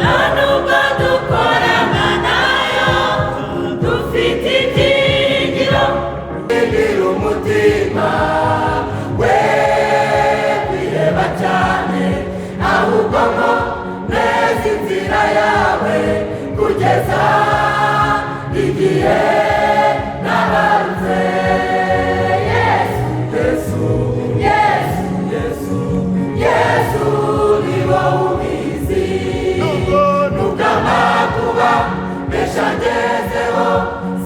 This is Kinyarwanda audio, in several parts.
Nta nubwo dukorana nayo, dufite ibyiringiro. Gira umutima we kwiheba cyane, ahubwo ngo neza inzira yawe kugeza igihe nabarutse. Yesu, Yesu, Yesu, Yesu, Yesu, ni wowe ubizi. Nubwo amakuba menshi angezeho,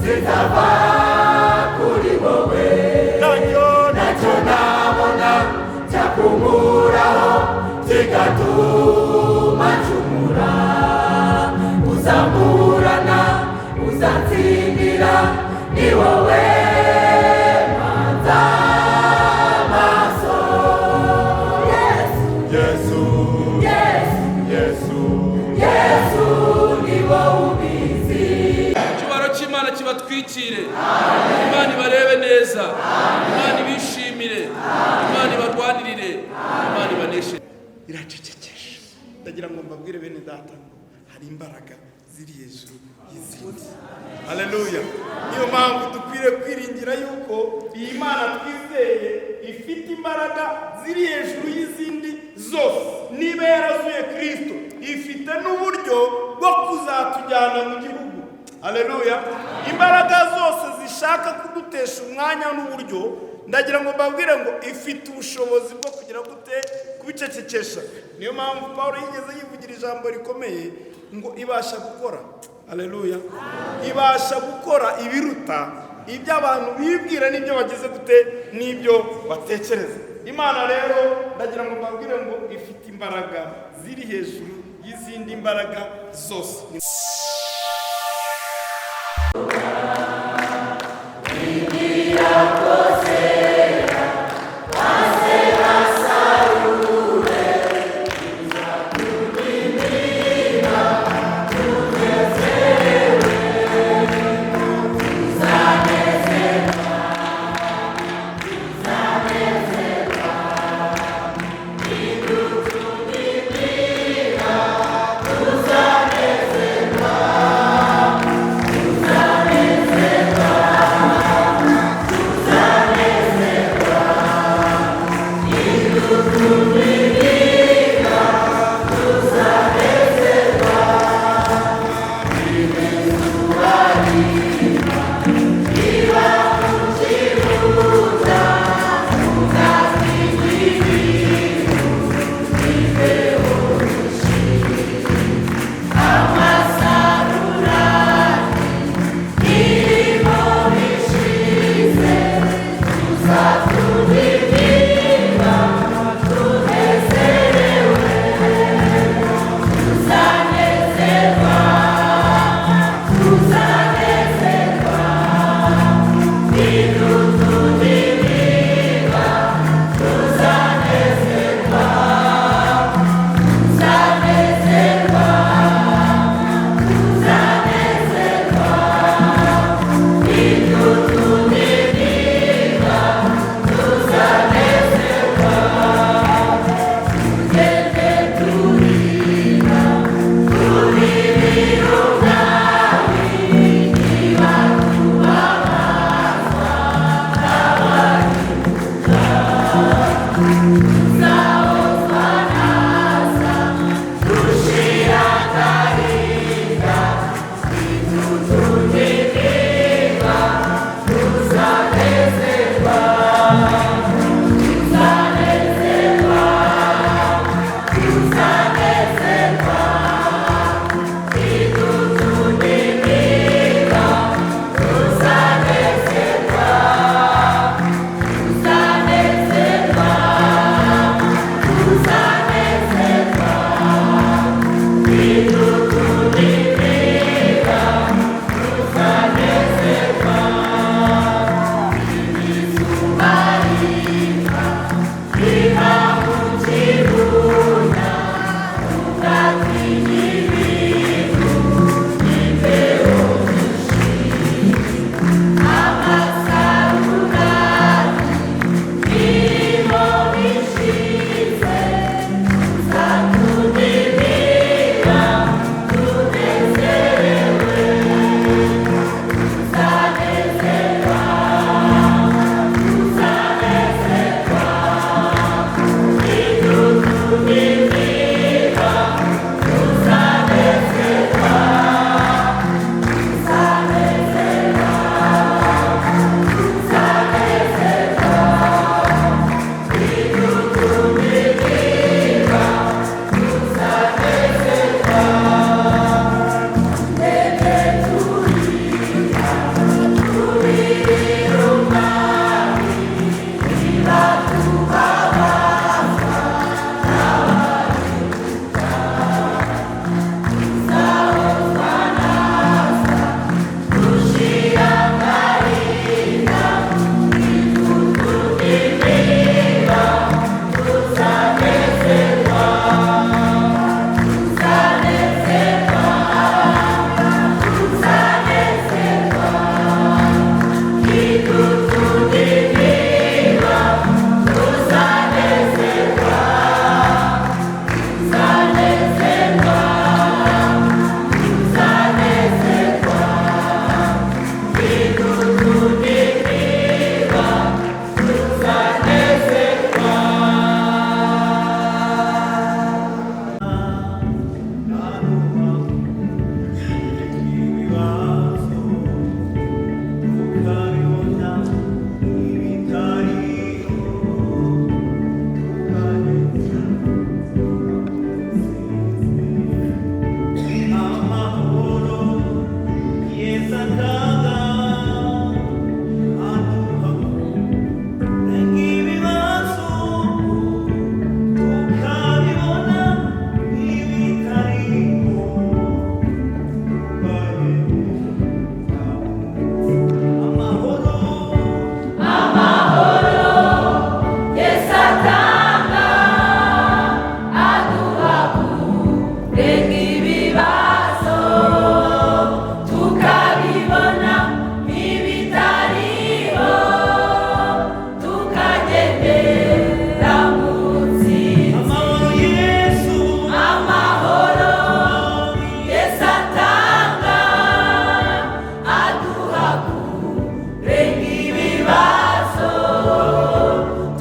sinzava kuri wowe. Ntacyo nabona cyakunkuraho kigatuma ncumura. Uzamburana, uzantsindira, ni wowe mpanze amaso. Yesu, Yesu, Yesu, Yesu, Yesu, ni wowe ubizi. Icyubahiro cy'Imana kibatwikire, Imana ibarebe neza, Imana ibishimire, Imana ibarwanirire, Imana ibaneshe. Iracecekesha. Ndagira ngo mbabwire, bene data, ngo hari imbaraga ziri hejuru y'izindi. Haleluya! Niyo mpamvu dukwiriye kwiringira yuko iyi Mana twizeye ifite imbaraga ziri hejuru y'izindi zose. Niba yarazuye Kirisito, ifite n'uburyo bwo kuzatujyana mu gihugu. Haleluya! Imbaraga zose zishaka kudutesha umwanya n'uburyo, ndagira ngo mbabwire ngo ifite ubushobozi bwo kugira gute? Kubicecekesha. Niyo mpamvu Paul yigeze yivugira ijambo rikomeye ngo ibasha gukora, haleluya, ibasha gukora ibiruta ibyo abantu bibwira n'ibyo bageze gute n'ibyo batekereza. Imana rero, ndagira ngo mbabwire ngo ifite imbaraga ziri hejuru y'izindi mbaraga zose.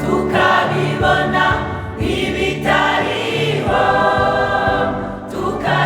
Tukabibona nk'ibitariho, tuka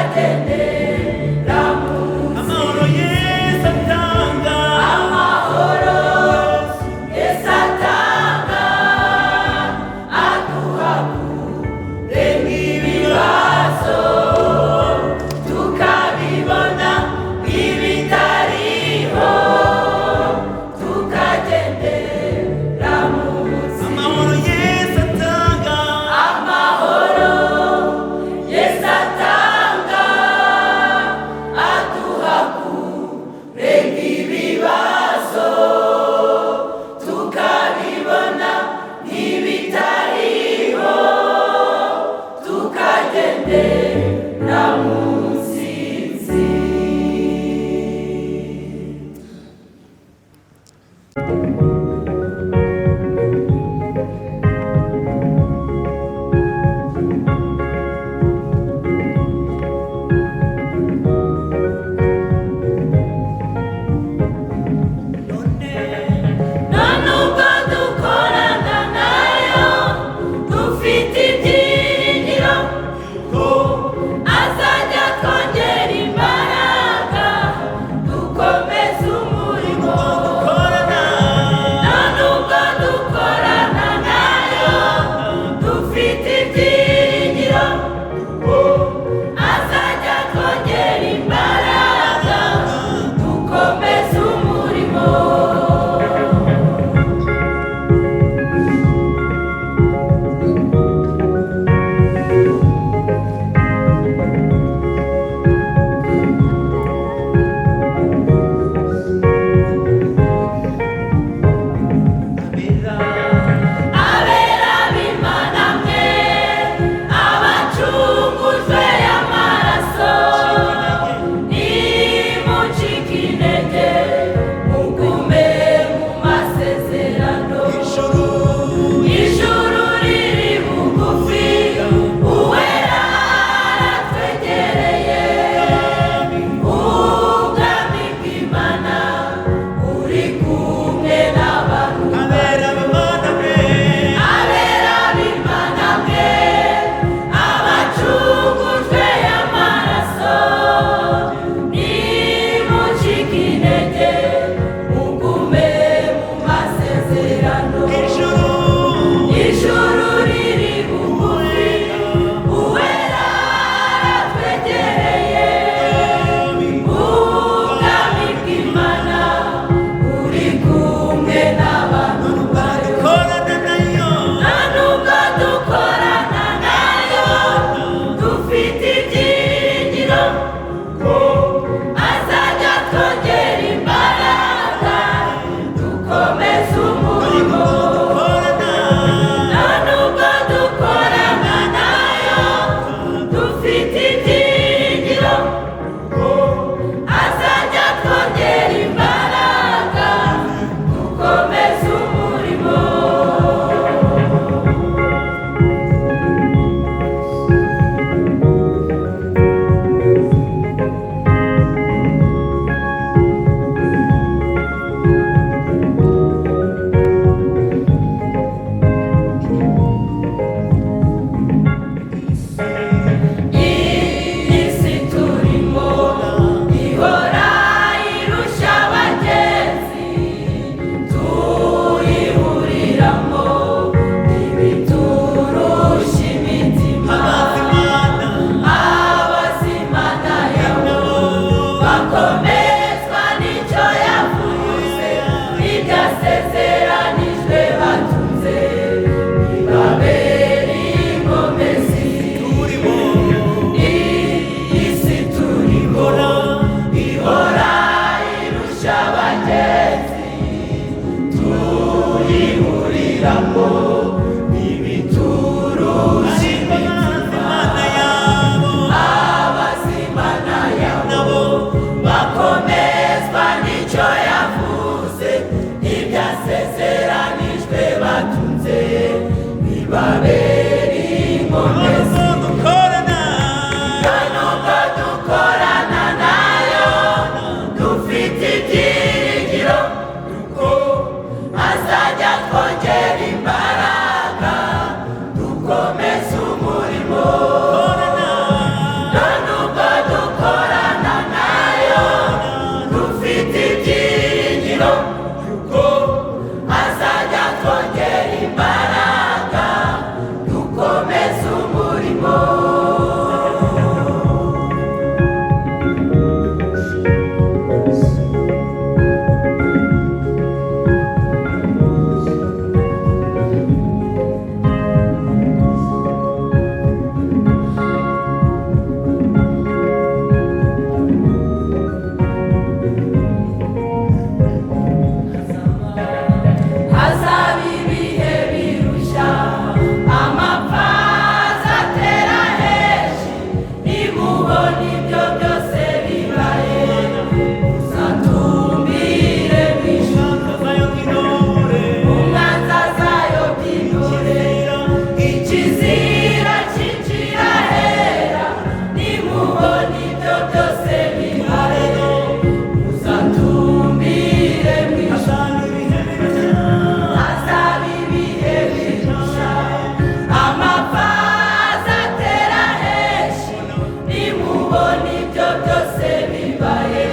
Nimubona ibyo byose bibaye,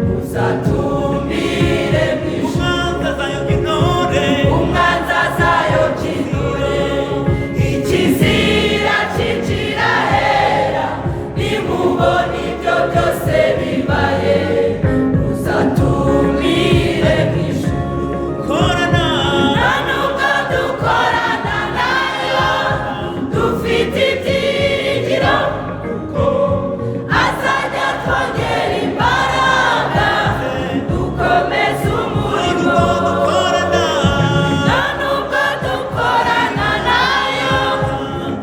muzatumire mu ijuru. Umwanzi azayobya intore, ikizira cyinjira ahera. Nimubona ibyo byose bibaye, muzatumire mu ijuru. Nta nubwo dukorana nayo, dufite ibyiringiro kuko azajya twongera imbaraga, dukomeza umurimo. Nta nubwo dukorana nayo,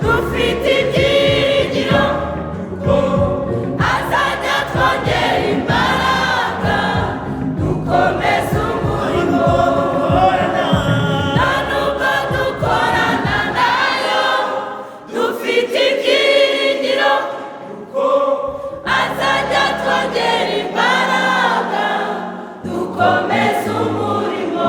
dufite ibyiringiro kuko azajya twongera imbaraga, dukomeza umurimo. Nta nubwo dukorana nayo, dufite ibyiringiro kuko azajya twongera imbaraga, dukomeza umurimo.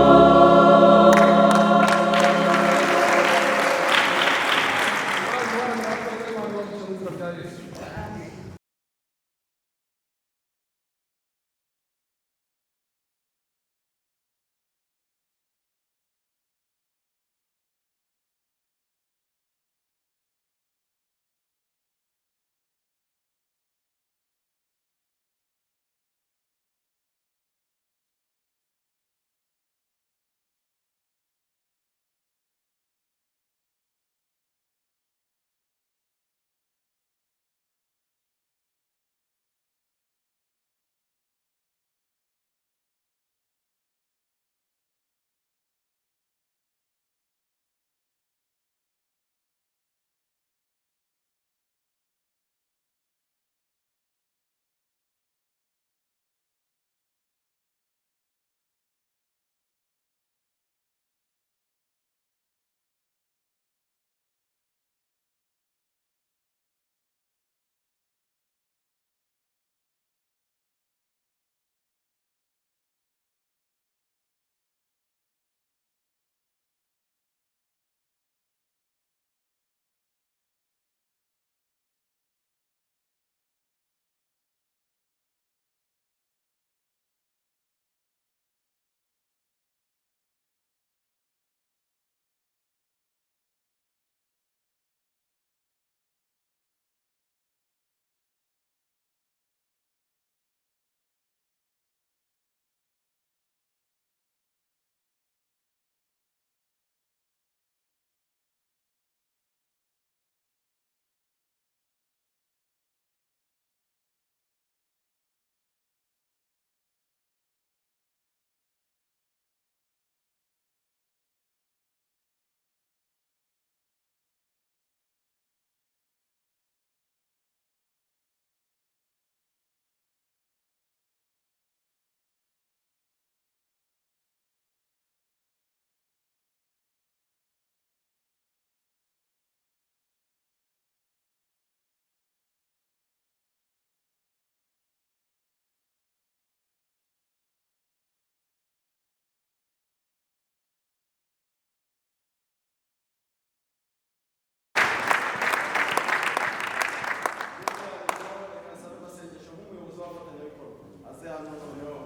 Amasengesho nk'umuyobozi w'abafatanyabikorwa aze hano noneho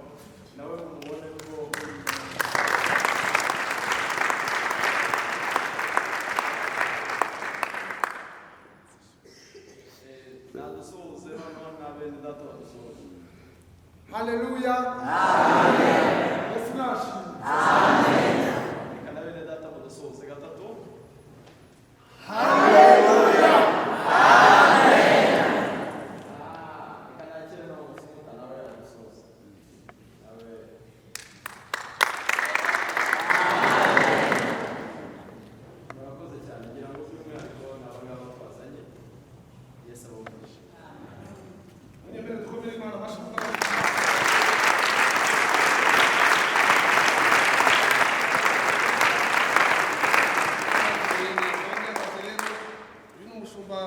nawe mumubone ko nadusuhuze noneho na bene data badusuhuze. Haleluya. Yesu nashimwe. Reka na bene data badusuhuze gatatu. Reka nakire n'umusuhuza nawe adusuhuze nawe. Murakoze cyane, ngira ngo by'umwihariko ni aba ngaba twazanye. Yesu abahe umugisha. Munyemere dukomere Imana amashyi. Uyu ni umushumba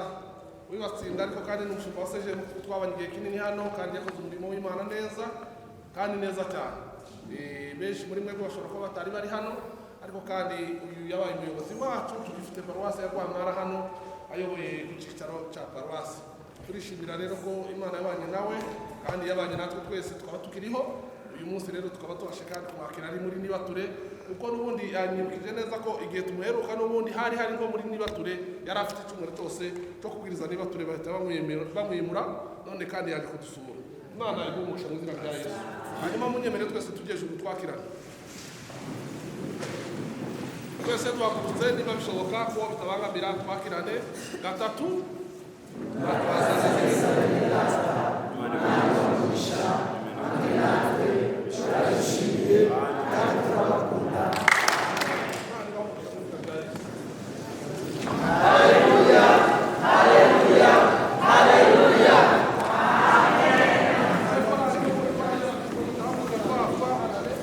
w'ibatsinda, ariko kandi ni umushumba wa seje twabanye igihe kinini hano, kandi yakoze umurimo w'Imana neza kandi neza cyane. Benshi muri mwebwe bashobora kuba batari bari hano, ariko kandi uyu yabaye umuyobozi wacu, tugifite paruwasi ya Rwampara hano, ayoboye ku cyicaro cya paruwasi. Turishimira rero ko Imana yabanye nawe kandi yabanye natwe twese tukaba tukiriho. Uyu munsi rero tukaba tubashe kandi kumwakira ari muri Nibature, kuko n'ubundi yanyibukije neza ko igihe tumuheruka n'ubundi hari nko muri Nibature, yari afite icyumweru cyose cyo kubwiriza Nibature, bahita bamwimura, none kandi yaje kudusura. Imana iguhe umugisha mu izina rya Yesu. Hanyuma munyemere twese tujye ejuru twakirane. Twese duhagurutse niba bishoboka ko bitabangamira, twakirane gatatu.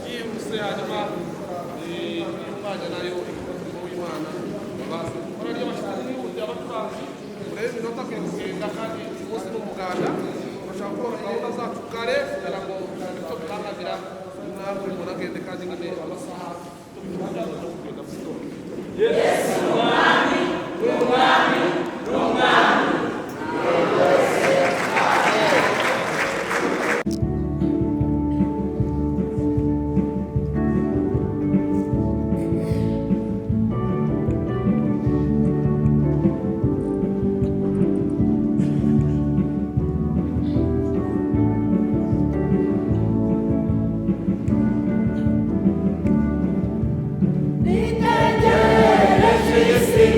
Yihuse, hanyuma umwanya nayo umurimo w'Imana babaze gukora ry'abashyitsi n'ihute abacuranzi urebe iminota akwiye kugenda, kandi uyu munsi ni umuganda, turashaka gukora gahunda zacu kare kugira ngo icyo bibangamira namwe munagende, kandi nyine amasaha tubifata yo kugenda mu gitondo. Nitegereje isi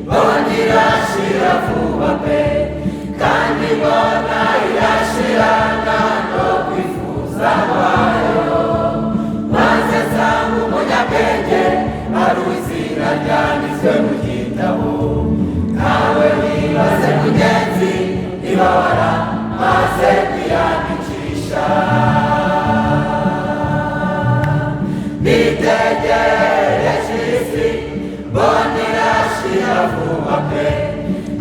mbona irashira vuba pe, kandi mbona irashirana no kwifuza kwayo, maze nsanga umunyabwenge ari uw'izina ryanditswe mu gitabo. Nawe wibaze mugenzi niba waramaze kwiyandikisha. Nitegereje isi mbona irashira vuba pe,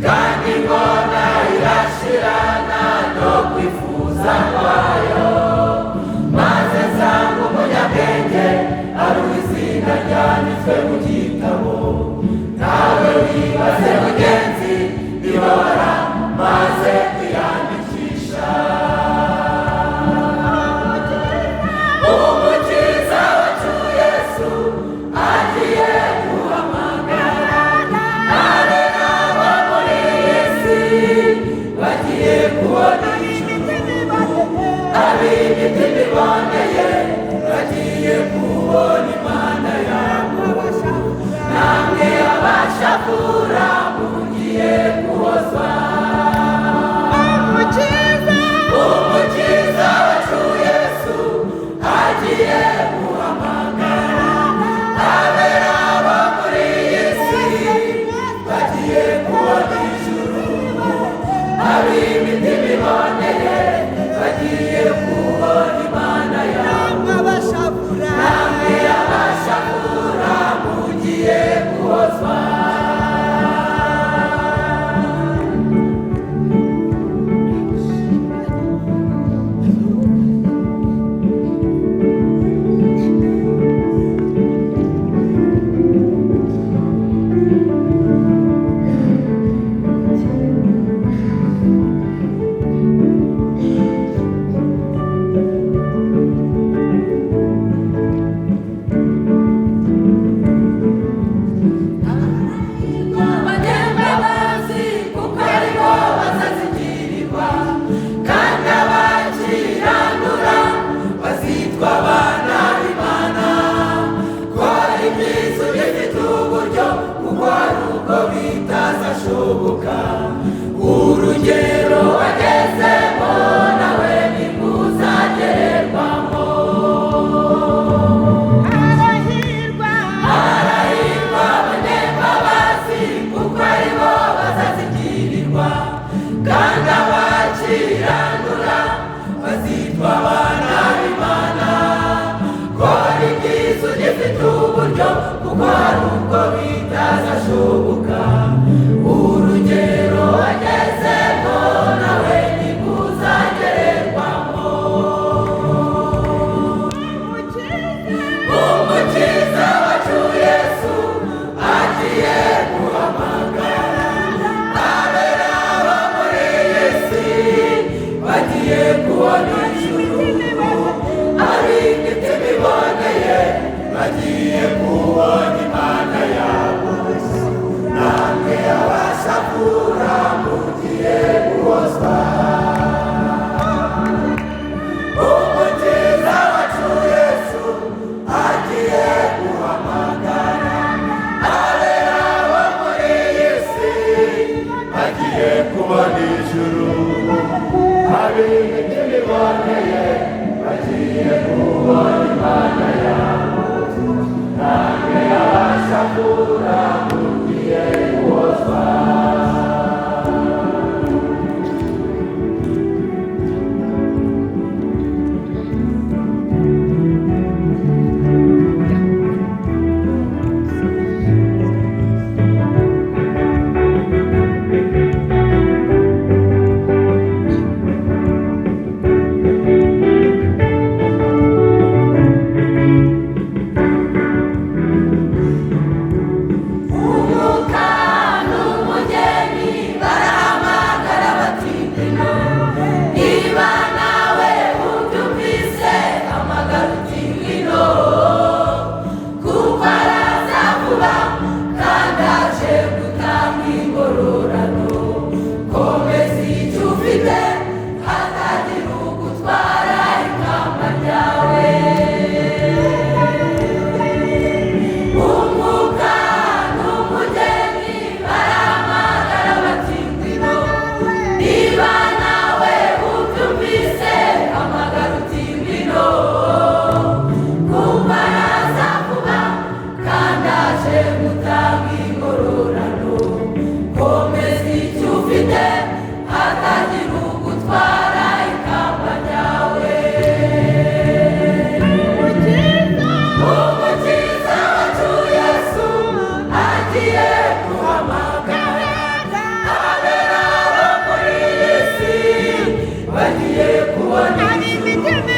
kandi mbona irashirana no kwifuza kwayo, maze nsanga umunyabwenge ari uw'izina ryanditswe mu gitabo. Nawe wibaze mugenzi niba waramaze kwiyandikisha. Umukiza wacu Yesu agiye guhamagara abera bo muri iyi si bagiye kubona ijuru, ab'imitima iboneye bagiye kubona Imana yabo, namwe abashakura mugiye guhozwa. Umukiza wacu Yesu agiye guhamagara abera bo muri iyi si bagiye kubona ijuru, ab'imitima iboneye bagiye kubona Imana yabo. kubona ijuru, ab'imitima iboneye bagiye kubona Imana yabo. Namwe abashavura mugiye guhozwa. Umukiza wacu Yesu agiye guhamagara abera bo muri iyi si bagiye kubona ijuru, ab'imitima iboneye bagiye kubona Imana yabo. Namwe abashavura mugiye guhozwa. Umwuka n'umugeni barahamagara bati ngwino, niba nawe ubyumvise hamagara uti ngwino, kuko araza vuba kandi aje gutanga ingororano. Komeza icyo ufite hatagira ugutwara ikamba ryawe. Umwuka n'umugeni barahamagara bati ngwino, niba nawe ubyumvise hamagara uti ngwino, kuko araza vuba kandi aje gutanga ingororano. Komeza icyo ufite hatagira ugutwara ikamba ryawe. Umukiza wacu Yesu agiye guhamagara abera bo muri iyi si bagiye kubona ijuru,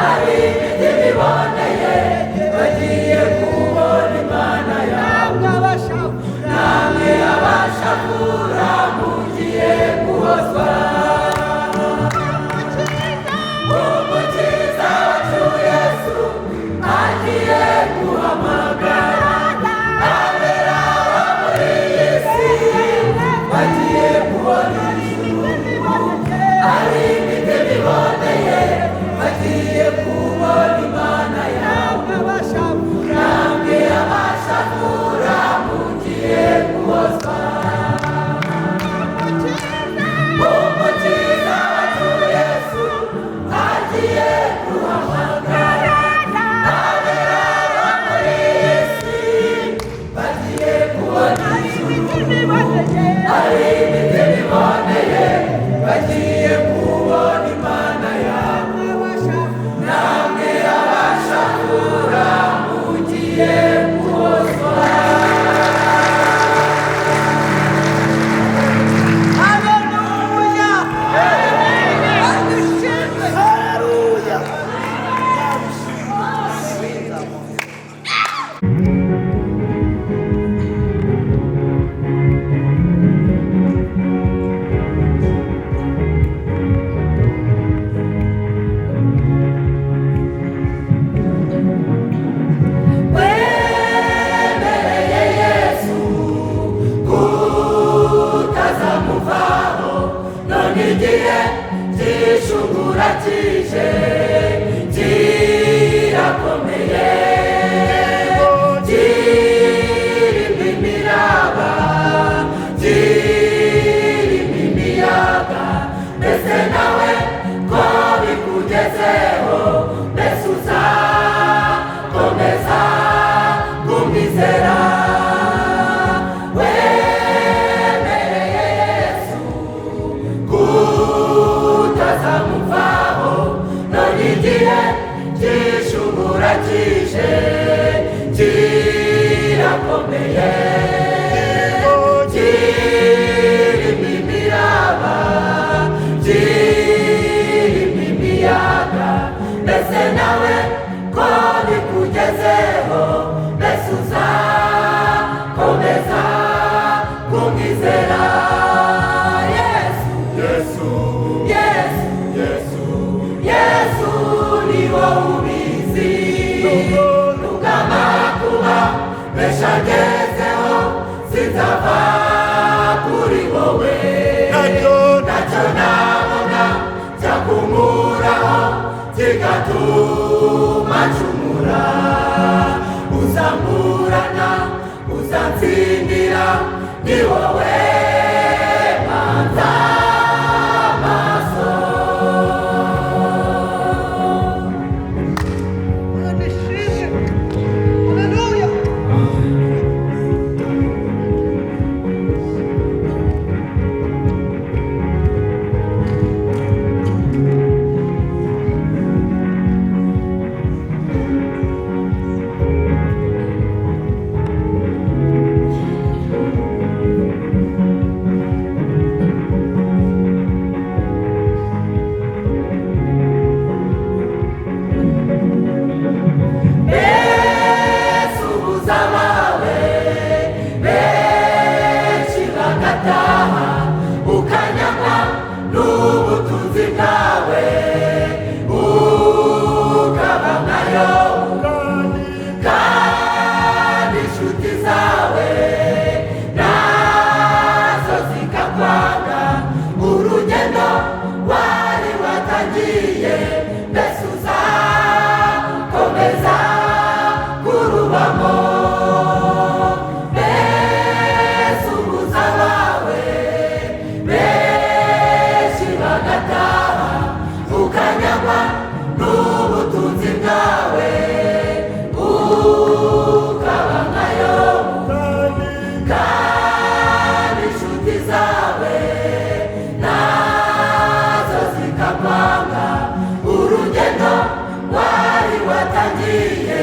ab'imitima iboneye bagiye kubona Imana yabo. Namwe abashavura mugiye guhozwa. Umukiza wacu Yesu agiye guhamagara abera bo muri iyi si bagiye kubona ijuru, ab'imitima iboneye bagiye kubona Imana yabo. Namwe abashavura mugiye guhozwa. Umukiza wacu Yesu agiye guhamagara abera bo muri iyi si bagiye kubona ijuru, ab'imitima iboneye bagiye kubona Imana yabo. Namwe abashavura mugiye guhozwa. Wemereye Yesu kutazamuvaho, none igihe cy'ishungura kije kirakomeye, kirimo imiraba, kirimo imiyaga, mbese nawe ko bikugezeho, mbese uzakomeza kumwizera? Wemereye Yesu kutazamuvaho, none igihe cy'ishungura kije kirakomeye, kirimo imiraba, kirimo imiyaga, mbese Kigatuma ncumura uzamburana uzantsindira ni wowe manza amaso. Mbese ubuza abawe benshi bagataha ukanyagwa n'ubutunzi bwawe ukaba nkayo kandi inshuti zawe nazo zikakwanga urugendo wari watangiye mbese uzakomeza kurubamo mbese ubuza abawe benshi bagataha ukanyagwa n'ubutunzi bwawe ukaba nkayo kandi inshuti zawe nazo zikakwanga urugendo wari watangiye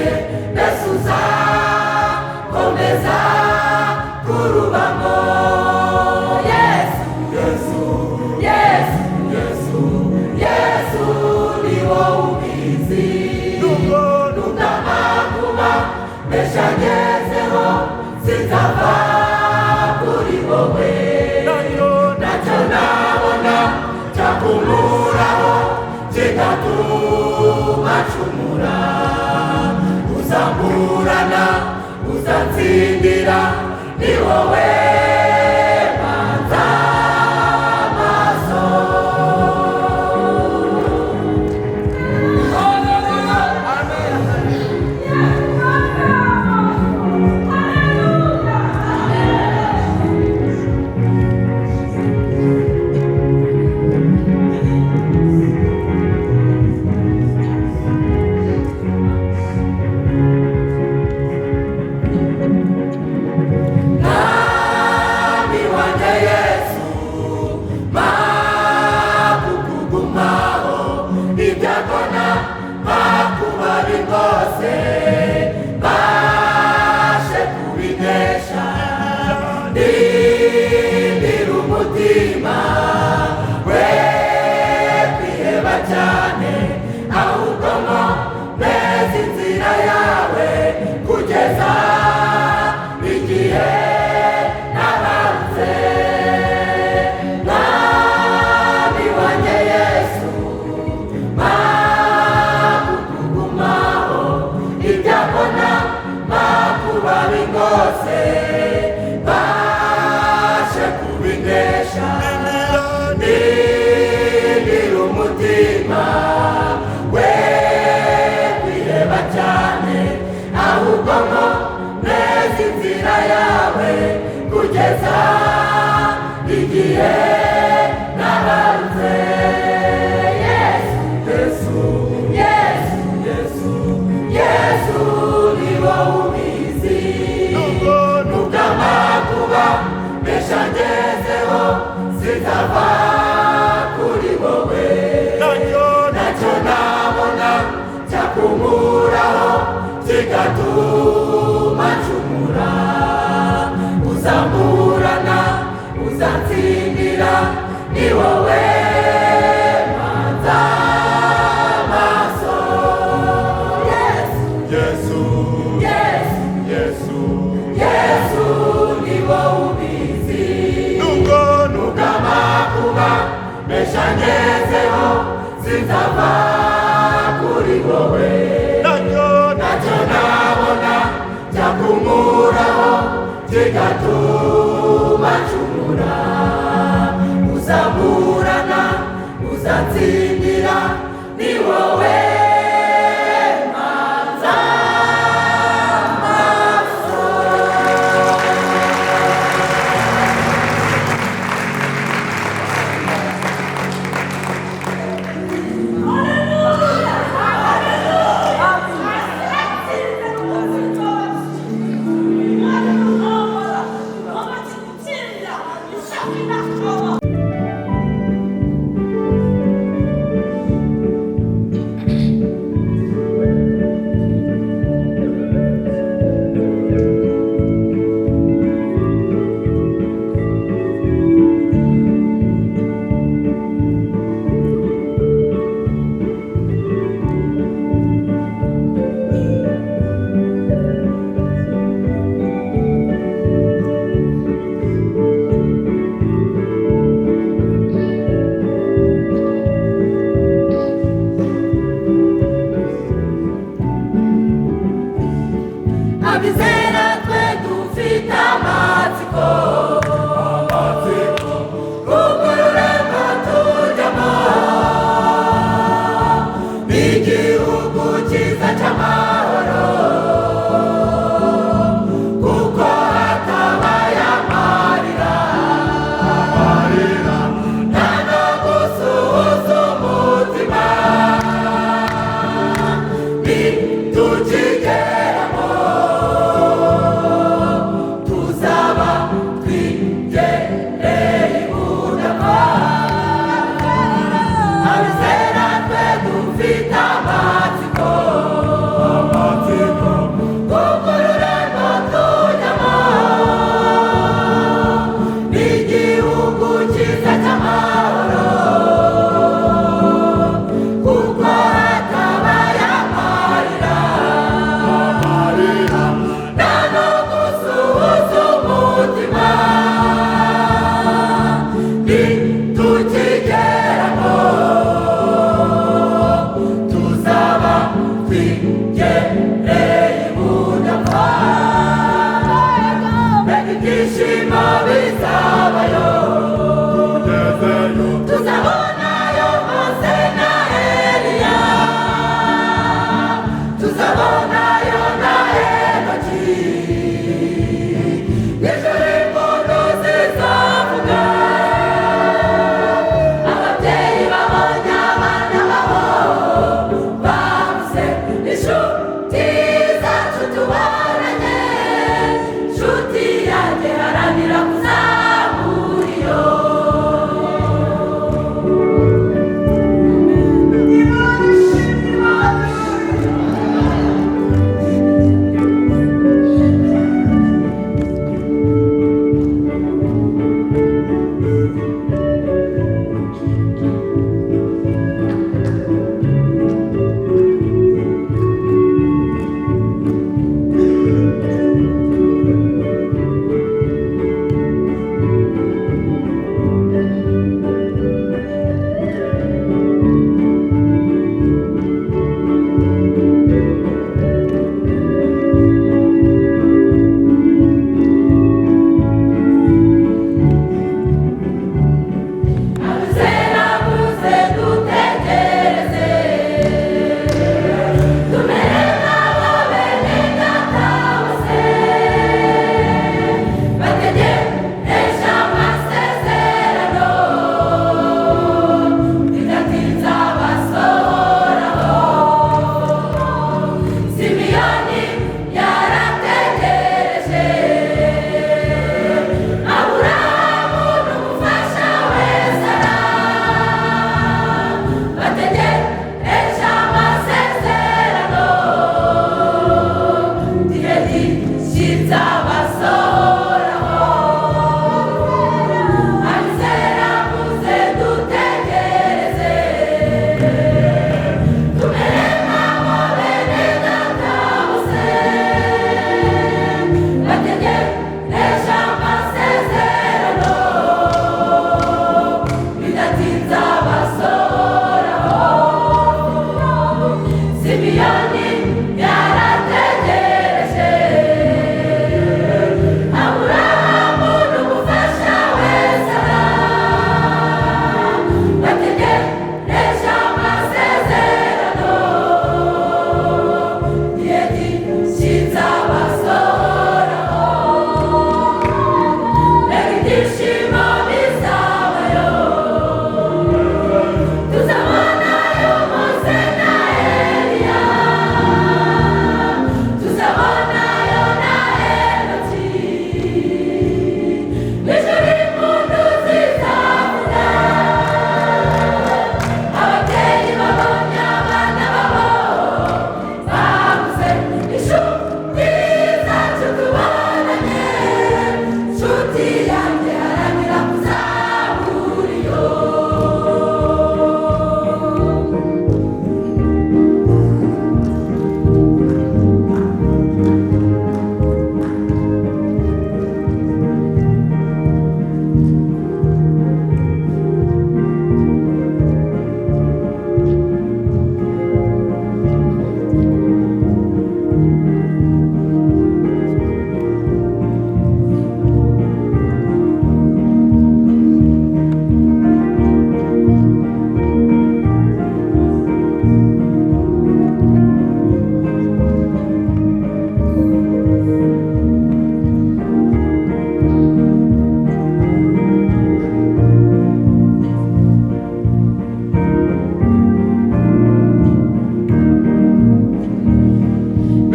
mbese uzakomeza kurubamo. Yesu, Yesu, Yesu, Yesu, Yesu ni wowe ubizi nubwo mbeshangezeho sinzava kuri wowe ntacyo nabona cyakumuraho kigatuma ncumura uzamburana uzantsindira ni wowe manza amaso. Mwami wanjye Yesu makukugumaho ibyago makuba bingose mbashe kubinesha ndindira umutima we kwiheba cyane ahubwo ngo neza inzira yawe kugeza igihe nabarutse. Mwami wanjye Yesu makukugumaho ibyago makuba bingose mbashe kubinesha ndindira umutima we kwiheba cyane ahubwo ngo neza inzira yawe kugeza igihe nabarutse. Yesu, Yesu, Yesu, Yesu, Yesu ni wowe ubizi nubwo amakuba menshi angezeho sinzava kuri wowe ntacyo nabona cyakumuraho kigatuma ncumura uzamburana uzantsindira ni wowe manza amaso. Yesu, Yesu, Yesu, Yesu, Yesu ni wowe ubizi nubwo nubwo amakuba menshi angezeho sinzava kuri wowe ntacyo ntacyo nabona cyakumuraho kigatuma ncumura uzamburana uzatsindira ni wowe.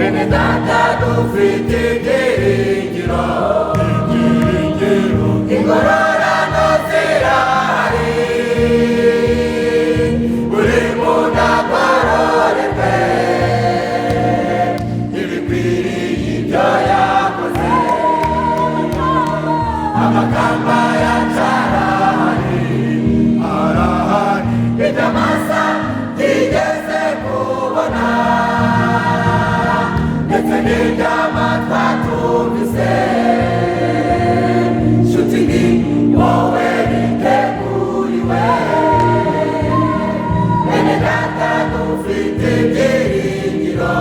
Bene data dufite ibyiringiro, ingororano zirahari, buri muntu agororerwe ibikwiriye ibyo yakoze. Amakamba yacu arahari, arahari, ibyo amasa tigeze kubona, ndetse n'iby'amatwi atumvise. Nshuti ni wowe biteguriwe. Bene data dufite ibyiringiro,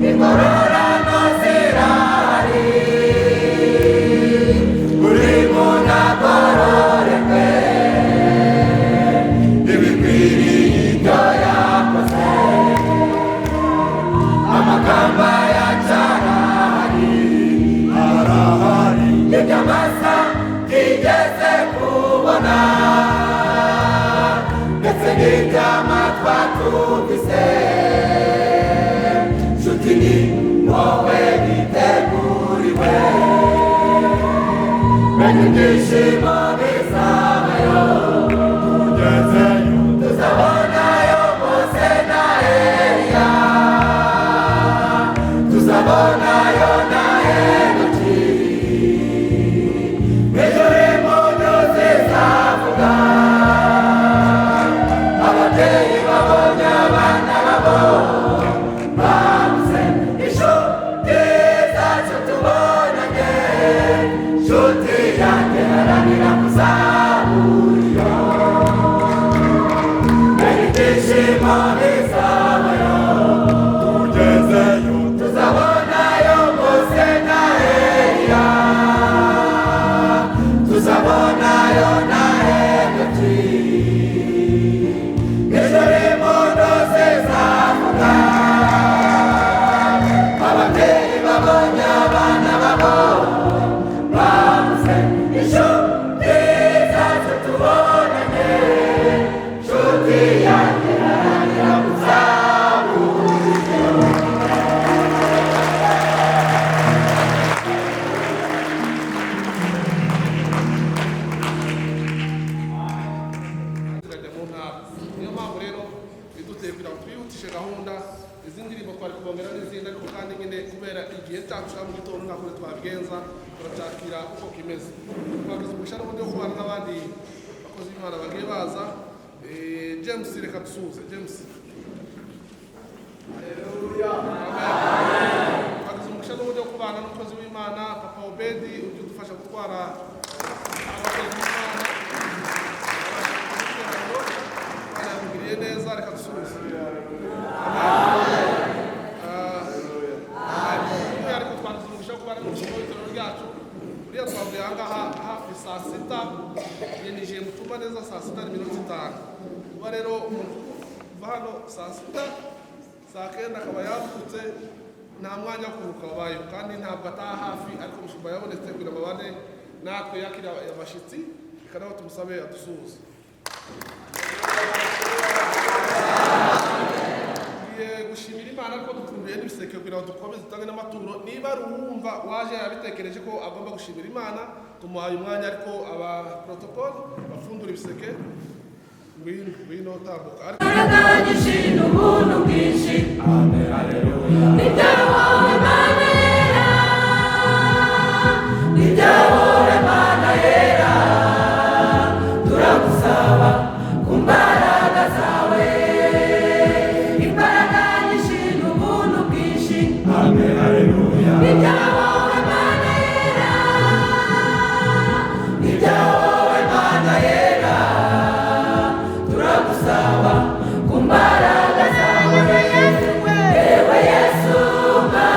ingororano zirahari, buri muntu agororerwe ibikwiriye ibyo yakoze. Amakamba yacu arahari, arahari, ibyo amasa tigeze kubona, ndetse n'iby'amatwi atumvise. Nshuti ni wowe biteguriwe. Bene ibyishimo bizabayo tugezeyo, tuzabonayo Mose na Eliya, tuzabonayo na Enoki. Ijuru impundu zizavuga, ababyeyi babonye abana babo babuze. Inshuti zacu tubonanye, nshuti yanjye haranira kuzaburiyo. Bene ibyishimo bizabayo tugezeyo, tuzabonayo Mose na Eliya, tuzabonayo na Enoki. Ijuru impundu zizavuga, ababyeyi babonye abana babo babuze. Inshuti zacu tubonanye, nshuti yanjye haranira kuzaburiyo. Zirajya mu ntara. Niyo mpamvu rero biduteye kugira ngo twihutishe gahunda. Izi ndirimbo twari kubongera n'izindi, ariko kandi nyine kubera igihe cyacu cya mu gitondo nta kundi twabigenza, turacyakira uko kimeze. Twagize umugisha n'ubundi wo kubana n'abandi bakozi b'Imana bagiye baza. James, reka dusuhuze James. Twagize umugisha n'ubundi wo kubana n'umukozi w'Imana Papa Obedi, ujya udufasha gutwara abakozi b'Imana. Imana yamugiriye neza, reka dusuhuze. By'umwihariko twagize umugisha wo kubana n'umushumba w'itorero ryacu. Buriya twavuye aha ngaha hafi saa sita, yinjiye mu cyumba neza saa sita n'iminota itanu. Kuba rero umuntu kuva hano saa sita, saa kenda akaba yavutse, nta mwanya wo kuruhuka wabayeho, kandi ntabwo ataha hafi, ariko umushumba yabonetse kugira ngo abane natwe yakira abashyitsi. Reka nawe tumusabe adusuhuze. Tugiye gushimira Imana ko dukumbuye n'ibiseke kugira ngo dukomeze dutange n'amaturo. Niba ari uwumva waje yabitekereje ko agomba gushimira Imana, tumuhaye umwanya, ariko aba protocol bafundura ibiseke. Ngwino, ngwino, tambuka. Ariko Imbaraga nyinshi n'ubuntu bwinshi, ni ibyawe Mana yera, ni ibyawe Mana yera, turagusaba ku mbaraga zawe. Imbaraga nyinshi n'ubuntu bwinshi, ni ibyawe Mana yera, ni ibyawe Mana yera, turagusaba ku mbaraga zawe. Ewe Yesu, Mana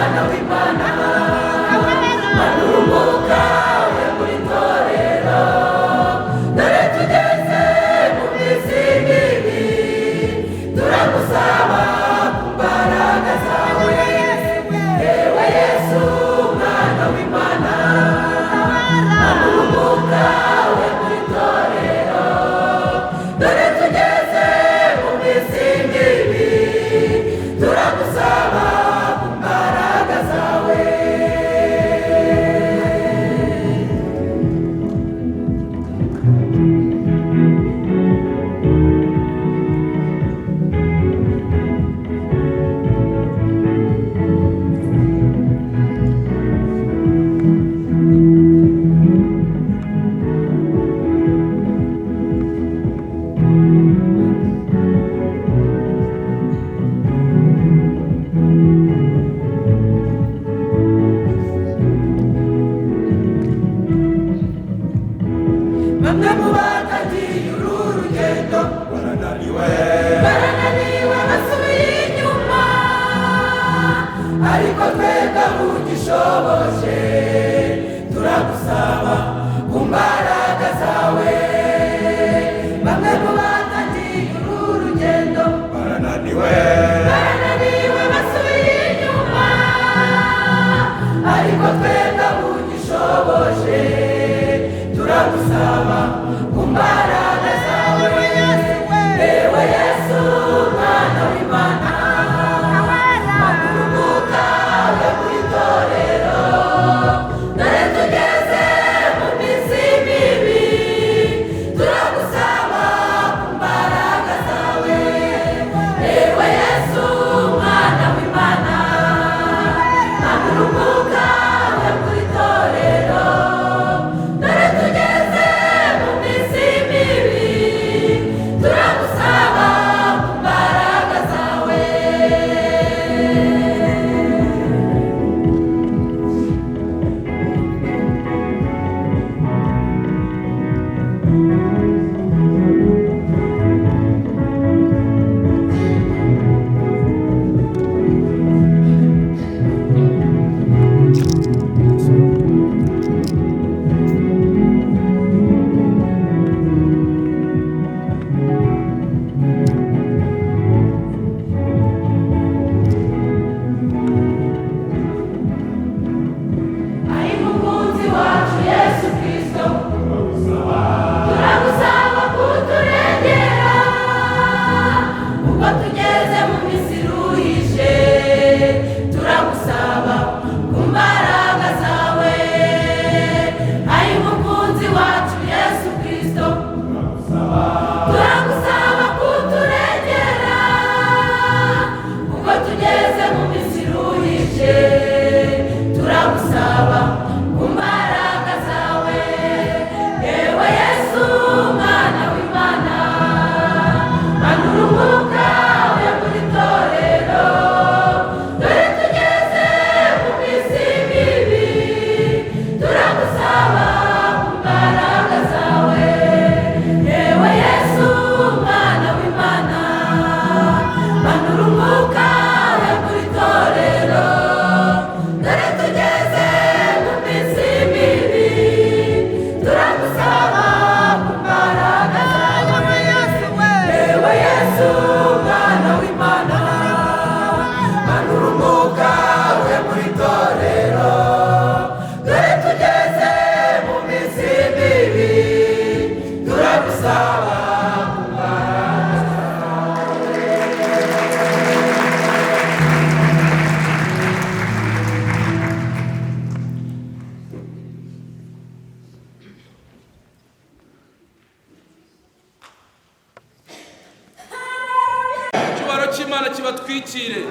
kibatwikire.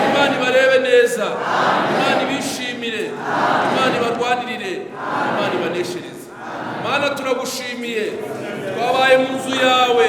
Imana ibarebe neza, Imana ibishimire, Imana ibarwanirire, Imana ibaneshereze. Mana, turagushimiye, twabaye mu nzu yawe,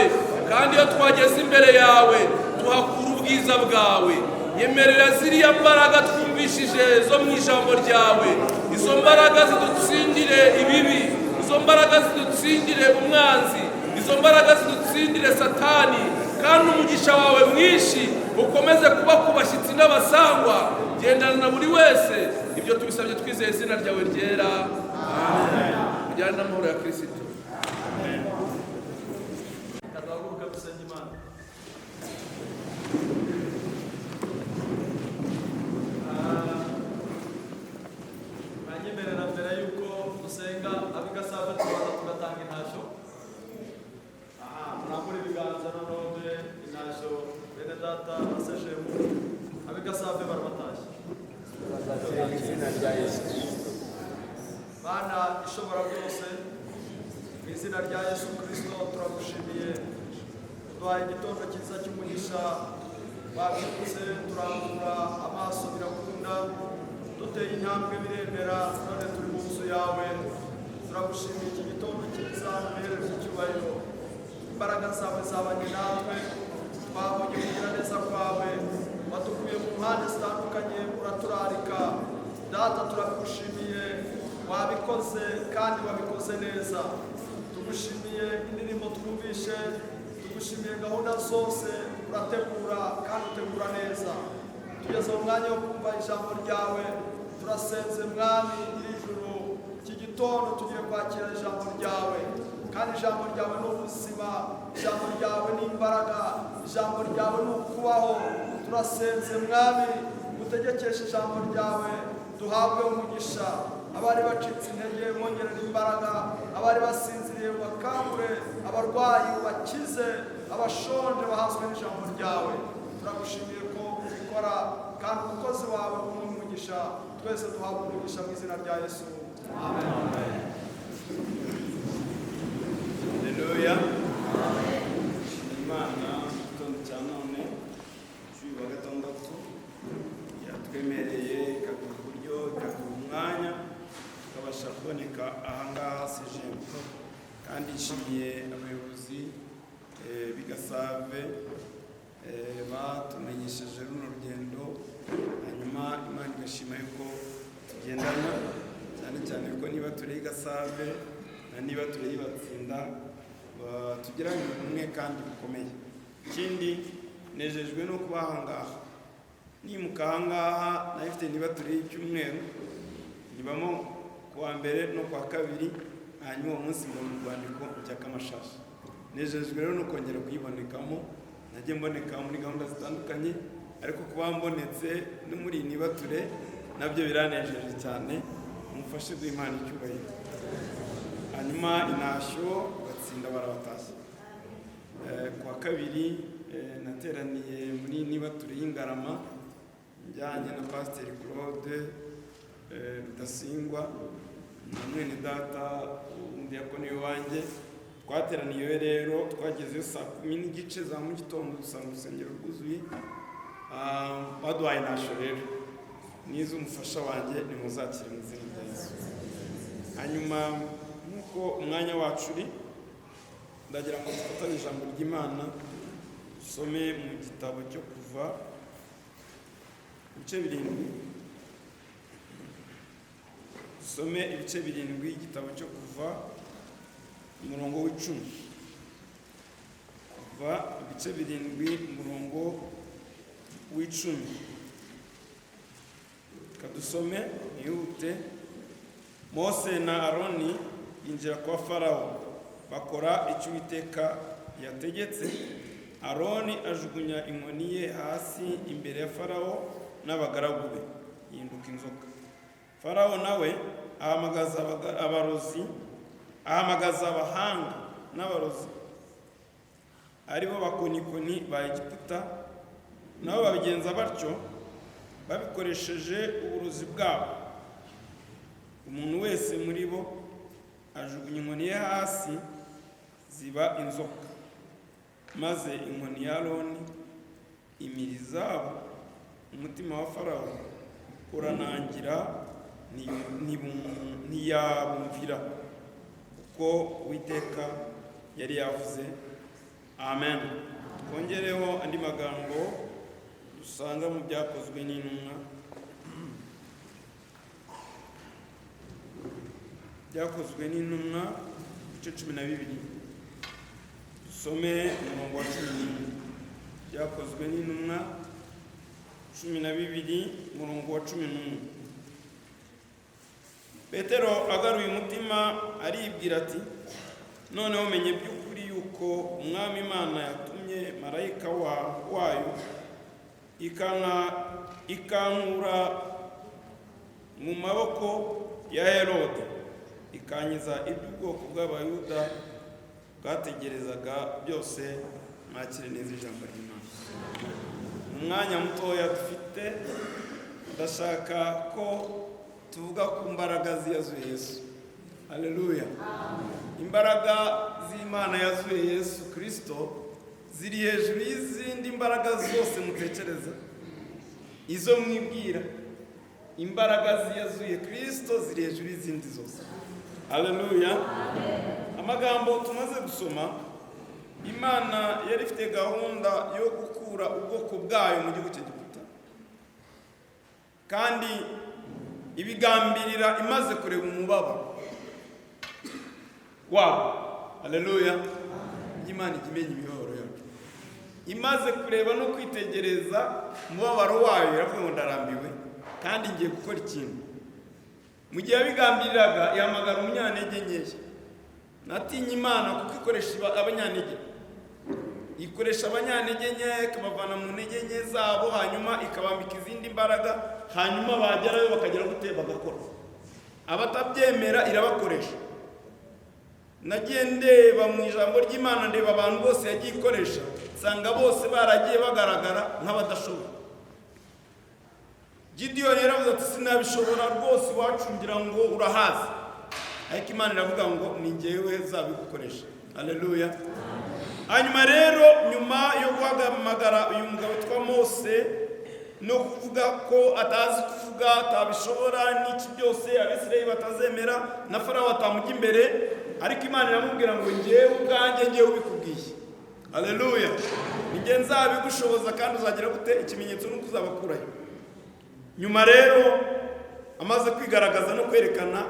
kandi iyo twageze imbere yawe tuhakura ubwiza bwawe. Nyemerera ziriya mbaraga twumvishije zo mu ijambo ryawe, izo mbaraga zidutsindire ibibi, izo mbaraga zidutsindire umwanzi, izo mbaraga zidutsindire Satani, kandi umugisha wawe mwinshi ukomeze kuba ku bashyitsi n'abasangwa. Gendana na buri wese, ibyo tubisabye twizeye izina ryawe ryera. Amen. Tujyane n'amahoro ya Kirisito. Kazaguruka dusenge Imana. Banyemerera mbere yuko dusenga ab'igasave tubanza tugatanga intashyo. Aha, murambure ibiganza noneho duhe intashyo bene data basejemu ab'igasave barabatashye. Mana ishobora byose, mu izina rya Yesu Kristo turagushimiye, uduhaye igitondo cyiza cy'umugisha, wabyutse turambura amaso birakunda, duteye intambwe biremera, none turi mu nzu yawe. Turagushimiye iki gitondo cyiza, uherereza icyubahiro. Imbaraga zawe zabanye natwe, twabonye kugira neza kwawe, wadukuye mu mpande zitandukanye uraturarika. Data, turabigushimiye, wabikoze kandi wabikoze neza. Tugushimiye indirimbo twumvishe, tugushimiye gahunda zose urategura kandi utegura neza. Tugeze mu mwanya wo kumva ijambo ryawe, turasenze Mwami nyir'ijuru, iki gitondo tugiye kwakira ijambo ryawe, kandi ijambo ryawe ni ubuzima, ijambo ryawe ni imbaraga, ijambo ryawe ni ukubaho. Turasenze Mwami, utegekeshe ijambo ryawe, duhabwe umugisha. Abari bacitse intege bongerera imbaraga, abari basinziriye bakangure, abarwayi ubakize, abashonje bahazwe n'ijambo ryawe. Turagushimiye ko ubikora, kandi umukozi wawe umuhe umugisha, twese duhabwe umugisha mu izina rya Yesu. Amen. Haleluya. Imana igitondo cya none cy'uyu wa gatandatu yatwemereye, ikaduha uburyo, ikaduha umwanya tukabasha kuboneka ahangaha sejemu. Kandi nshimiye abayobozi b'i Gasave batumenyesheje runo rugendo, hanyuma Imana igashima yuko tugendana, cyane cyane ko niba turi i Gasave na niba turi Batsinda tugiranye ubumwe kandi bukomeye. Ikindi, nejejwe no kuba ahangaha, nimuka ahangaha nayifite niba turi icyumweru nibamo kuwa mbere no kuwa kabiri, hanyuma uwo munsi mbona urwandiko njya Kamashashi. Nejejwe rero no kongera kuyibonekamo, najye mboneka muri gahunda zitandukanye, ariko kuba mbonetse no muri iyi nibature nabyo biranejeje cyane. Mufashe duhe Imana icyubahiro. Hanyuma intashyo Batsinda barabatashye. Kuwa kabiri nateraniye muri nibature y'Ingarama njyanye na Pasiteri Claude Rudasingwa na mwene data umudiyakoni wanjye. Twateraniye rero, twagezeyo saa 10:30 za mu gitondo, dusanga urusengero rwuzuye. Baduhaye intashyo rero n'iz'umufasha wanjye, nimuzakire mu izina rya Yesu. Hanyuma nk'uko umwanya wacu uri, ndagira ngo dufatanye ijambo ry'Imana, dusome mu gitabo cyo Kuva ibice 7, dusome ibice 7, igitabo cyo Kuva, umurongo w'10. Kuva ibice 7, umurongo w'10. Kadusome nihute. Mose na Aroni binjira kwa Farawo, bakora icyo Uwiteka yategetse. Aroni ajugunya inkoni ye hasi imbere ya Farawo n'abagaragu be, yihinduka inzoka. Farawo nawe ahamagaza abarozi, ahamagaza abahanga n'abarozi, aribo bakonikoni ba Egiputa, nabo babigenza batyo babikoresheje uburozi bwabo. Umuntu wese muri bo ajugunya inkoni ye hasi, ziba inzoka. Maze inkoni ya Aroni Imiri zabo, umutima wa Farawo uranangira, ntiyabumvira uko Uwiteka yari yavuze. Amen. Twongereho andi magambo dusanga mu Byakozwe n'Intumwa, Byakozwe n'Intumwa ibice 12, dusome umurongo wa 11. Byakozwe n'Intumwa 12, umurongo wa 11. Petero agaruye umutima aribwira ati: "Noneho menye by'ukuri yuko Umwami Imana yatumye marayika wayo ikankura mu maboko ya Herode, ikankiza iby'ubwoko bw'Abayuda bwategerezaga byose." Mwakire neza ijambo ry'Imana. Mu mwanya mutoya dufite, ndashaka ko tuvuga ku mbaraga z'iyazuye Yesu. Haleluya! Imbaraga z'Imana yazuye Yesu Kirisito ziri hejuru y'izindi mbaraga zose mutekereza, izo mwibwira. Imbaraga ziyazuye Kirisito ziri hejuru y'izindi zose. Haleluya! Amagambo tumaze gusoma, Imana yari ifite gahunda yo gukura ubwoko bwayo mu gihugu cy'Egiputa, kandi ibigambirira imaze kureba umubabaro wabo. Haleluya! Imana ijya imenya imibabaro yacu. Imaze kureba no kwitegereza umubabaro wayo, iravuga ngo: "Ndarambiwe kandi ngiye gukora ikintu." Mu gihe yabigambiriraga, ihamagara umunyantege nkeya. Natinye Imana kuko ikoresha abanyantege, ikoresha abanyantege nkeya, ikabavana mu ntege nke zabo, hanyuma ikabambika izindi mbaraga, hanyuma bagerayo bakagera gute? Bagakora. Abatabyemera irabakoresha. Nagiye ndeba mu ijambo ry'Imana, ndeba abantu bose yagiye ikoresha, nsanga bose baragiye bagaragara nk'abadashoboye. Gidiyoni yaravuze ati: "Sinabishobora rwose, iwacu ngira ngo urahazi." Ariko Imana iravuga ngo: "Ni njyewe zabigukoresha." Haleluya! Hanyuma rero, nyuma yo guhamagara uyu mugabo witwa Mose no kuvuga ko atazi kuvuga, atabishobora n'iki byose, Abisirayeli batazemera na Farawo atamujya imbere, ariko Imana iramubwira ngo: "Njyewe ubwanjye, njyewe ubikubwiye, haleluya, ni njye nzabigushoboza, kandi uzagira gute? Ikimenyetso nuko uzabakurayo." Nyuma rero amaze kwigaragaza no kwerekana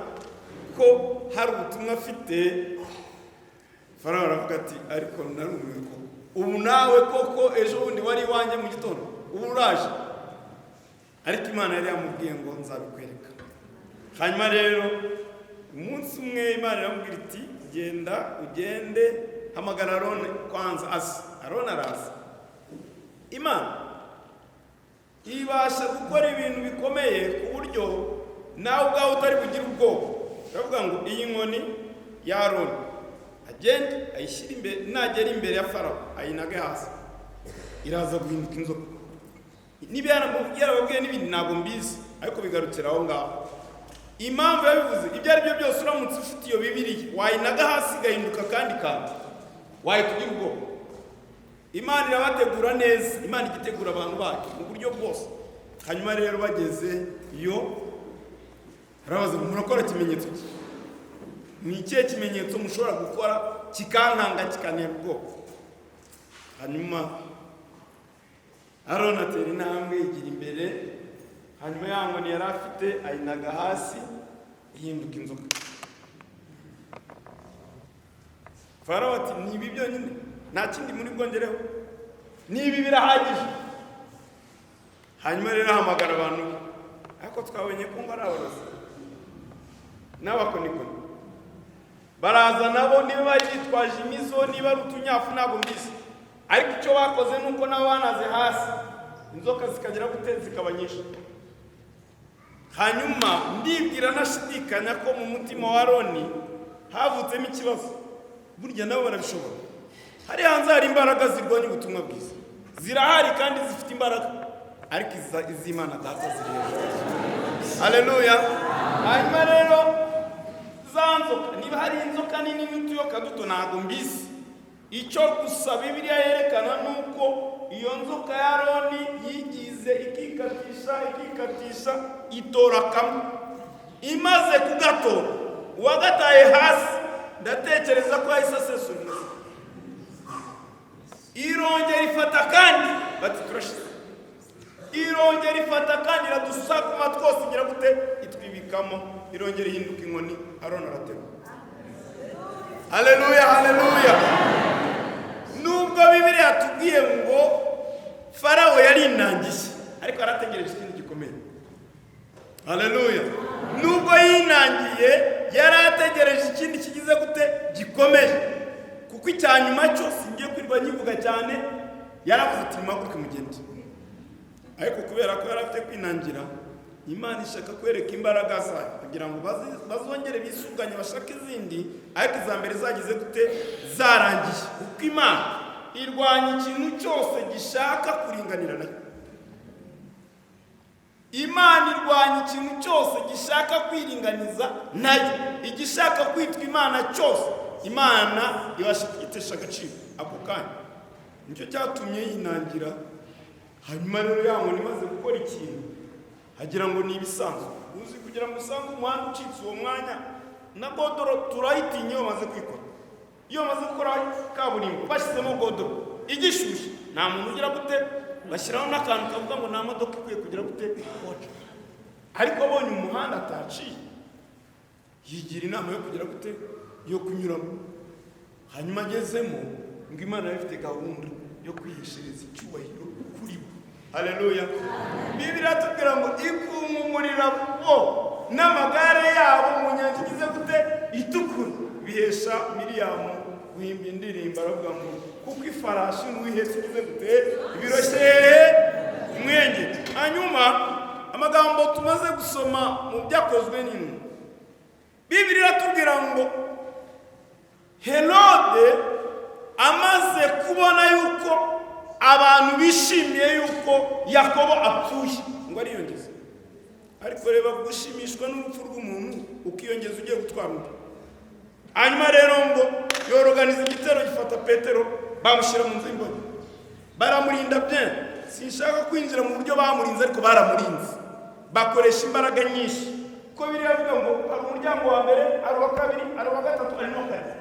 ko hari ubutumwa afite, Farawo aravuga ati: "Ariko narumiwe koko, ubu nawe koko ejo bundi wari iwanjye mu gitondo, ubu uraje." Ariko Imana yari yamubwiye ngo: "Nzabikwereka." Hanyuma rero umunsi umwe Imana iramubwira iti: "Genda, ugende, hamagara Aroni kwanza aze." Aroni araza. Imana ibasha gukora ibintu bikomeye ku buryo nawe ubwawe utari bugire ubwoba. Uravuga ngo iyi nkoni ya Aroni agende ayishyire imbere, nagera imbere ya Farawo ayinage hasi, iraza guhinduka inzoka. Niba yarababwiye n'ibindi ntabwo mbizi, ariko bigarukira aho ngaho. Impamvu yabivuze, ibyo ari byo byose, uramutse ufite iyo Bibiliya wayinaga hasi igahinduka kandi kandi wahita ugira ubwoba. Imana irabategura neza, Imana ijya itegura abantu bayo mu buryo bwose. Hanyuma rero bageze iyo, barabaza ngo: "Murakora ikimenyetso ki? Ni ikihe kimenyetso mushobora gukora kikankanga, kikantera ubwoba?" Hanyuma Aroni atera intambwe igira imbere, hanyuma ya nkoni yari afite ayinaga hasi, ihinduka inzoka. Farawo ati: "Ni ibi byonyine? Nta kindi muri bwongereho? Ni ibi birahagije." Hanyuma rero ahamagara abantu be, ariko twabonye ko ngo ari abarozi n'abakonikoni. Baraza nabo, niba bari bitwaje imizo, niba ari utunyafu, ntabwo mbizi, ariko icyo bakoze ni uko nabo banaze hasi, inzoka zikagera gute? Zikaba nyinshi. Hanyuma ndibwira ntashidikanya ko mu mutima wa Aroni havutsemo ikibazo: burya nabo barabishobora. Hari hanze hari imbaraga zirwanya ubutumwa bwiza, zirahari kandi zifite imbaraga, ariko iz'Imana Data ziri hejuru. Haleluya! Hanyuma rero za nzoka, niba hari inzoka nini n'utuyoka duto, ntabwo mbizi. Icyo gusa Bibiliya yerekana ni uko Iyo nzoka ya Aroni yigize ikikatisha, ikikatisha, itora kamwe. Imaze kugatora, uwagataye hasi ndatekereza ko yahise asesura umuzigo. Irongera ifata kandi, bati turashize. Irongera ifata kandi, iradusakuma twose, igira gute? Itwibikamo. Irongera ihinduka inkoni, Aroni araterura. Haleluya, haleluya! Nubwo Bibiliya yatubwiye ngo Farawo yarinangiye, ariko yarategereje ikindi gikomeye. Haleluya! Nubwo yinangiye, yari ategereje ikindi kigize gute? Gikomeye. Kuko icya nyuma cyose ngiye kwirirwa nkivuga cyane, yaravuze ati: "Muhaguruke mugende." Ariko kubera ko yari afite kwinangira, Imana ishaka kwereka imbaraga zayo kugira ngo bazongere bisuganye, bashake izindi, ariko iza mbere zagize gute? Zarangiye. Kuko Imana irwanya ikintu cyose gishaka kuringanira nayo. Imana irwanya ikintu cyose gishaka kwiringaniza nayo. Igishaka kwitwa Imana cyose, Imana ibasha kugitesha agaciro ako kanya. Nicyo cyatumye yinangira. Hanyuma rero ya nkoni imaze gukora ikintu, hagira ngo ni ibisanzwe. Uzi kugira ngo usange umuhanda ucitse uwo mwanya, na godoro turayitinya. Iyo bamaze kwikora, iyo bamaze gukora kaburimbo, bashyizemo godoro igishyushye, nta muntu ugira gute? Bashyiraho n'akantu kavuga ngo nta modoka ikwiye kugira gute? Kuhaca. Ariko abonye umuhanda ataciye, yigira inama yo kugira gute? Yo kunyuramo. Hanyuma agezemo, ngo Imana yari ifite gahunda yo kwiheshereza icyubahiro kuri bo. Haleluya! Bibiliya iratubwira ngo ikunkumurira bo n'amagare yabo mu nyanja igize gute? Itukura. Bihesha Miriyamu guhimba indirimbo, aravuga ngo kuko ifarashi n'uwihetse igize gute? Ibiroshye umwenge. Hanyuma amagambo tumaze gusoma mu Byakozwe n'Intumwa, Bibiliya iratubwira ngo Herode amaze kubona yuko abantu bishimiye yuko Yakobo apfuye, ngo ariyongeza. Ariko reba gushimishwa n'urupfu rw'umuntu, ukiyongeza ugiye gutwara undi. Hanyuma rero ngo yoroganiza igitero, gifata Petero, bamushyira mu nzu y'imbohe, baramurinda bien. Sinshaka kwinjira mu buryo bamurinze, ariko baramurinze, bakoresha imbaraga nyinshi, kuko biriya bivuga ngo hari umuryango wa mbere, hari uwa kabiri, hari uwa gatatu, hari n'uwa kane.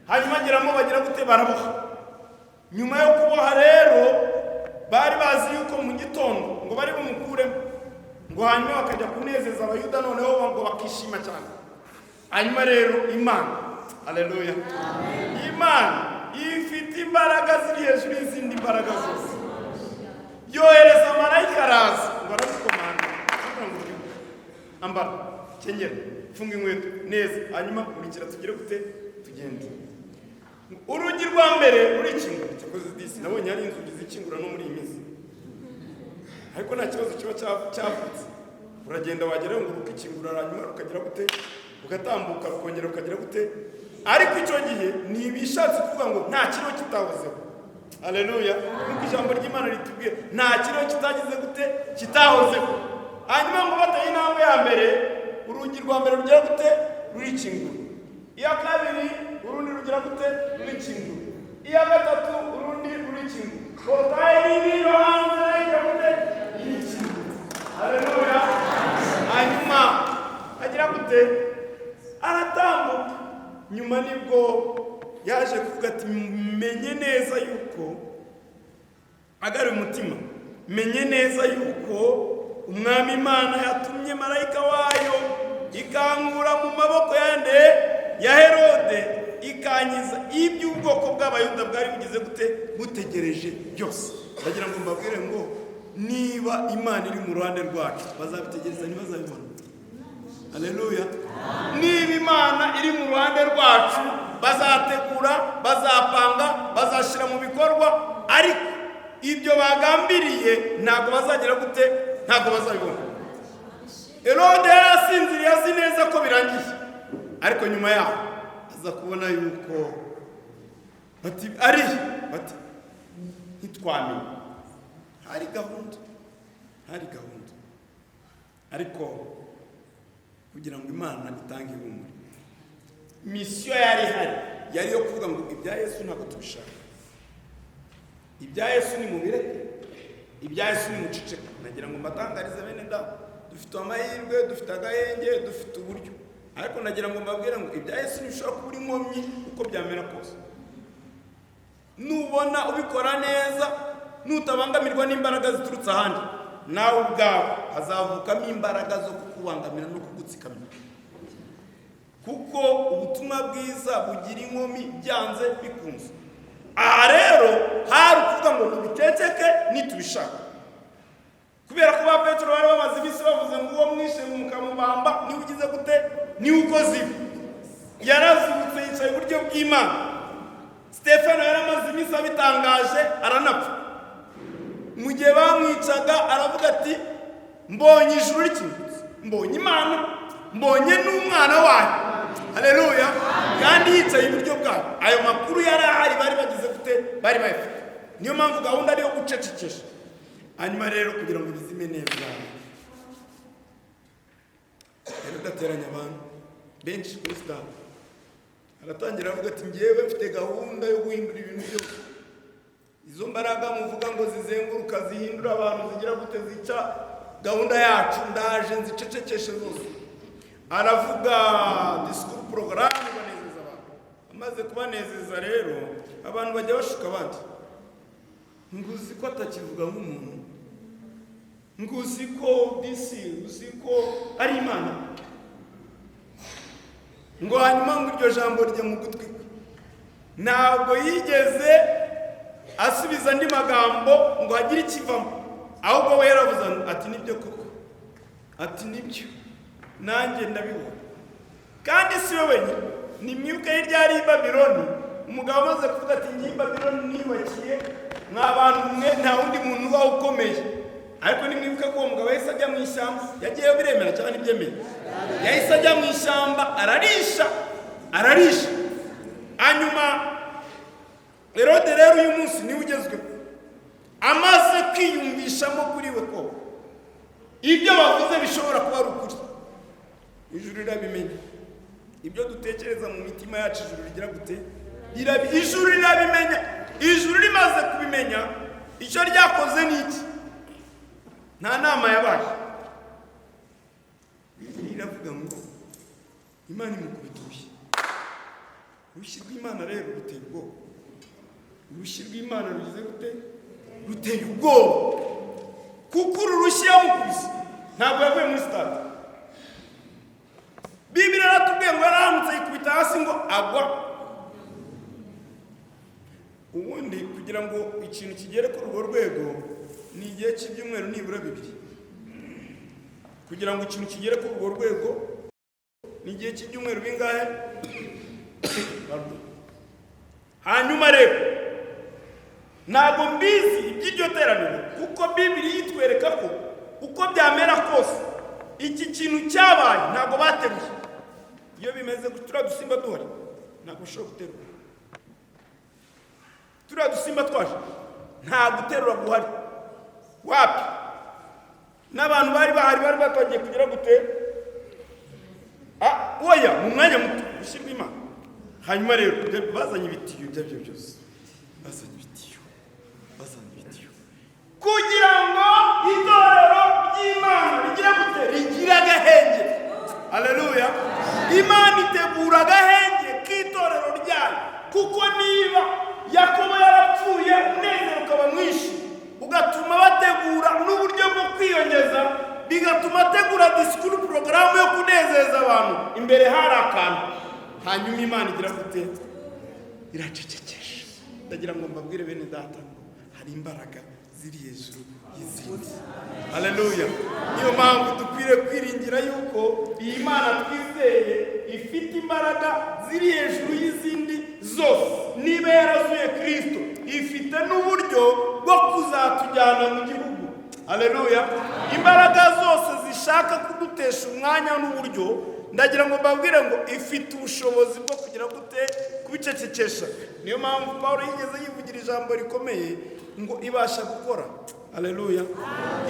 Hanyuma ageramo, bagira gute? Baraboha. Nyuma yo kuboha rero, bari bazi yuko mu gitondo ngo bari bumukuremo, ngo hanyuma bakajya kunezeza Abayuda, noneho ngo bakishima cyane. Hanyuma rero Imana, haleluya, Imana ifite imbaraga ziri hejuru y'izindi mbaraga zose, yohereza marayika, araza ngo aramukomanga, aramubwira ngo: "Byuka, ambara, kenyera, funga inkweto neza, hanyuma nkurikira, tugere gute? Tugende." Urugi rwa mbere rurikingura. Cyakoze disi nabonye hari inzugi zikingura no muri iyi minsi, ariko nta kibazo kiba cyavutse. Uragenda, wagera ngo rukikingura, hanyuma rukagira gute? Rugatambuka, rukongera rukagira gute? Ariko icyo gihe ni ibishatse kuvuga ngo nta kiriho kitahozeho. Haleluya! Nk'uko ijambo ry'Imana ritubwiye, nta kiriho kitagize gute? Kitahozeho. Hanyuma ngo bateye intambwe ya mbere, urugi rwa mbere rugira gute? Rurikingura. Iya kabiri, urundi rugira gute? Rurikingura. Iya gatatu, urundi rurikingura. Portail nini yo hanze nayo igira gute? Irikingura. Haleluya! Hanyuma agira gute? Aratambuka. Nyuma nibwo yaje kuvuga ati: "Menye neza yuko agaruye umutima, menye neza yuko Umwami Imana yatumye marayika wayo ikankura mu maboko yande? Ya Herode, ikankiza iby'ubwoko bw'Abayuda bwari bugize gute? Butegereje byose." Ndagira ngo mbabwire ngo niba Imana iri mu ruhande rwacu, bazabitegereza ntibazabibona. Haleluya! Niba Imana iri mu ruhande rwacu, bazategura, bazapanga, bazashyira mu bikorwa, ariko ibyo bagambiriye ntabwo bazagira gute? Ntabwo bazabibona. Herode yari asinziriye, azi neza ko birangiye, ariko nyuma yaho aza kubona yuko bati ari bati ntitwamenye. Hari gahunda, hari gahunda, ariko kugira ngo Imana itange ihumure, mission yari ihari yari iyo kuvuga ngo ibya Yesu ntabwo tubishaka. Ibya Yesu ni mubireke, ibya Yesu ni muceceke. Nagira ngo mbatangarize bene da, dufite amahirwe, dufite agahenge, dufite uburyo, ariko nagira ngo mbabwire ngo ibya Yesu ntibishobora kuba inkomyi uko byamera kose. Nubona ubikora neza, nutabangamirwa n'imbaraga ziturutse ahandi, nawe ubwawe hazavukamo imbaraga zo kukubangamira no kugutsikamira, kuko ubutumwa bwiza bugira inkomi byanze bikunze. Aha rero hari ukuvuga ngo tubiceceke nitubishaka, kubera ko ba Petero bari bamaze iminsi bavuze ngo uwo mwishe mukamubamba niwe ugize gute, niwe ukoze ibi. Yarazutse yicaye iburyo bw'Imana. Stefano yaramaze iminsi abitangaje aranapfa. Mu gihe bamwicaga aravuga ati mbonye ijuru rikingutse, mbonye Imana, mbonye n'umwana wayo. Haleluya! Kandi yicaye iburyo bwayo. Ayo makuru yari ahari, bari bagize gute, bari bayafite. Niyo mpamvu gahunda ari iyo gucecekesha. Hanyuma rero kugira ngo bizime neza, rero udateranya abantu benshi kuri stade, aratangira avuga ati ngewe mfite gahunda yo guhindura ibintu byose. Izo mbaraga muvuga ngo zizenguruka zihindura abantu, zigira gute, zica gahunda yacu, ndaje nzicecekeshe zose. Aravuga disikuru porogaramu banezeza abantu. Amaze kubanezeza rero, abantu bajya bashuka abandi ngo uzi ko atakivuga nk'umuntu, ngo uzi ko disi, uzi ko ari Imana, ngo hanyuma ngo iryo jambo rijya mu gutwi kwe. Ntabwo yigeze asubiza andi magambo ngo hagire ikivamo, ahubwo we yaravuze ati nibyo koko, ati nibyo nanjye ndabibona. Kandi si we wenyine. Ni mwibuke hirya hari i Babiloni, umugabo amaze kuvuga ati ngiye i Babiloni niyubakiye, mwa bantu mwe nta wundi muntu ubaho ukomeye. Ariko nimwibuke ko uwo mugabo yahise ajya mu ishyamba. Yagiyeyo biremera cyangwa ntibyemera? Yahise ajya mu ishyamba ararisha, ararisha. Hanyuma Herode rero uyu munsi niwe ugezweho, amaze kwiyumvishamo kuri we ko ibyo bavuze bishobora kuba ari ukuri. Ijuru rirabimenya. Ibyo dutekereza mu mitima yacu ijuru rigira gute? Ijuru rirabimenya. Ijuru rimaze kubimenya, icyo ryakoze ni iki? Nta nama yabaye. Bibiliya iravuga ngo Imana imukubita urushyi. Urushyi rw'Imana rero ruteye ubwoba. Urushyi rw'Imana rugize gute? Ruteye ubwoba. Kuko uru rushyi yamukubise ntabwo yavuye muri stade. Bibiliya iratubwiye ngo yarahamutse yikubita hasi ngo agwa. Ubundi kugira ngo ikintu kigere kuri urwo rwego ni igihe cy'ibyumweru nibura 2. Kugira ngo ikintu kigere kuri urwo rwego ni igihe cy'ibyumweru bingahe? Hanyuma rero ntabwo mbizi iby'iryo teraniro, kuko Bibiliya itwereka ko uko byamera kose iki kintu cyabaye ntabwo bateruye. Iyo bimeze turiya dusimba duhari ntabwo ushobora guterura. Turiya dusimba twaje nta guterura guhari, wapi. N'abantu bari bahari bari batangiye kugira gute? Oya, mu mwanya muto ushyirwa Imana. Hanyuma rero bazanye ibitiyo ibyo aribyo byose, bazanye ibitiyo, bazanye ibitiyo kugira ngo itorero ry'Imana rigira gute? Rigira agahenge. Haleluya! Imana itegura agahenge k'itorero ryayo, kuko niba Yakobo yarapfuye umunezero ukaba mwinshi, ugatuma bategura n'uburyo bwo kwiyongeza, bigatuma ategura disikuru porogaramu yo kunezeza abantu, imbere hari akantu. Hanyuma Imana igira gute? Iracecekesha. Ndagira ngo mbabwire bene data ngo hari imbaraga ziri hejuru y'izindi. Haleluya! Niyo mpamvu dukwiriye kwiringira yuko iyi Mana twizeye ifite imbaraga ziri hejuru y'izindi zose. Niba yarazuye Kristo, ifite n'uburyo bwo kuzatujyana mu gihugu. Haleluya! Imbaraga zose zishaka kudutesha umwanya n'uburyo, ndagira ngo mbabwire ngo ifite ubushobozi bwo kugira gute? Kubicecekesha. Niyo mpamvu Paulo yigeze yivugira ijambo rikomeye ngo ibasha gukora. Haleluya!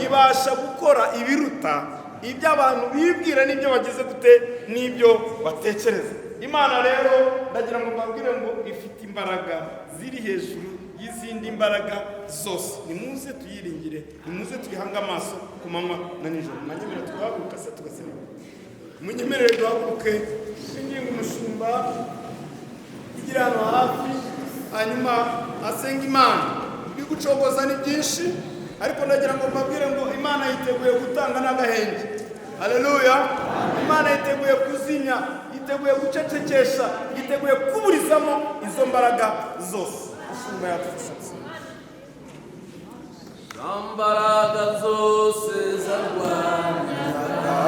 Ibasha gukora ibiruta ibyo abantu bibwira n'ibyo bagize gute, n'ibyo batekereza. Imana rero ndagira ngo mbabwire ngo ifite imbaraga ziri hejuru y'izindi mbaraga zose. Nimuze tuyiringire, nimuze tuyihange amaso ku manywa na nijoro. Mwanyemerera tugahaguruka se tugasenga? Munyemerere duhaguruke, twinginge umushumba kugira hano hafi, hanyuma asenga Imana. Ibigucogoza ni byinshi, ariko ndagira ngo mbabwire ngo Imana yiteguye gutanga n'agahenge. Haleluya! Imana yiteguye kuzimya, yiteguye gucecekesha, yiteguye kuburizamo izo mbaraga zose. Umushumba yadufasha gusenga. Imbaraga zose zarwanyaga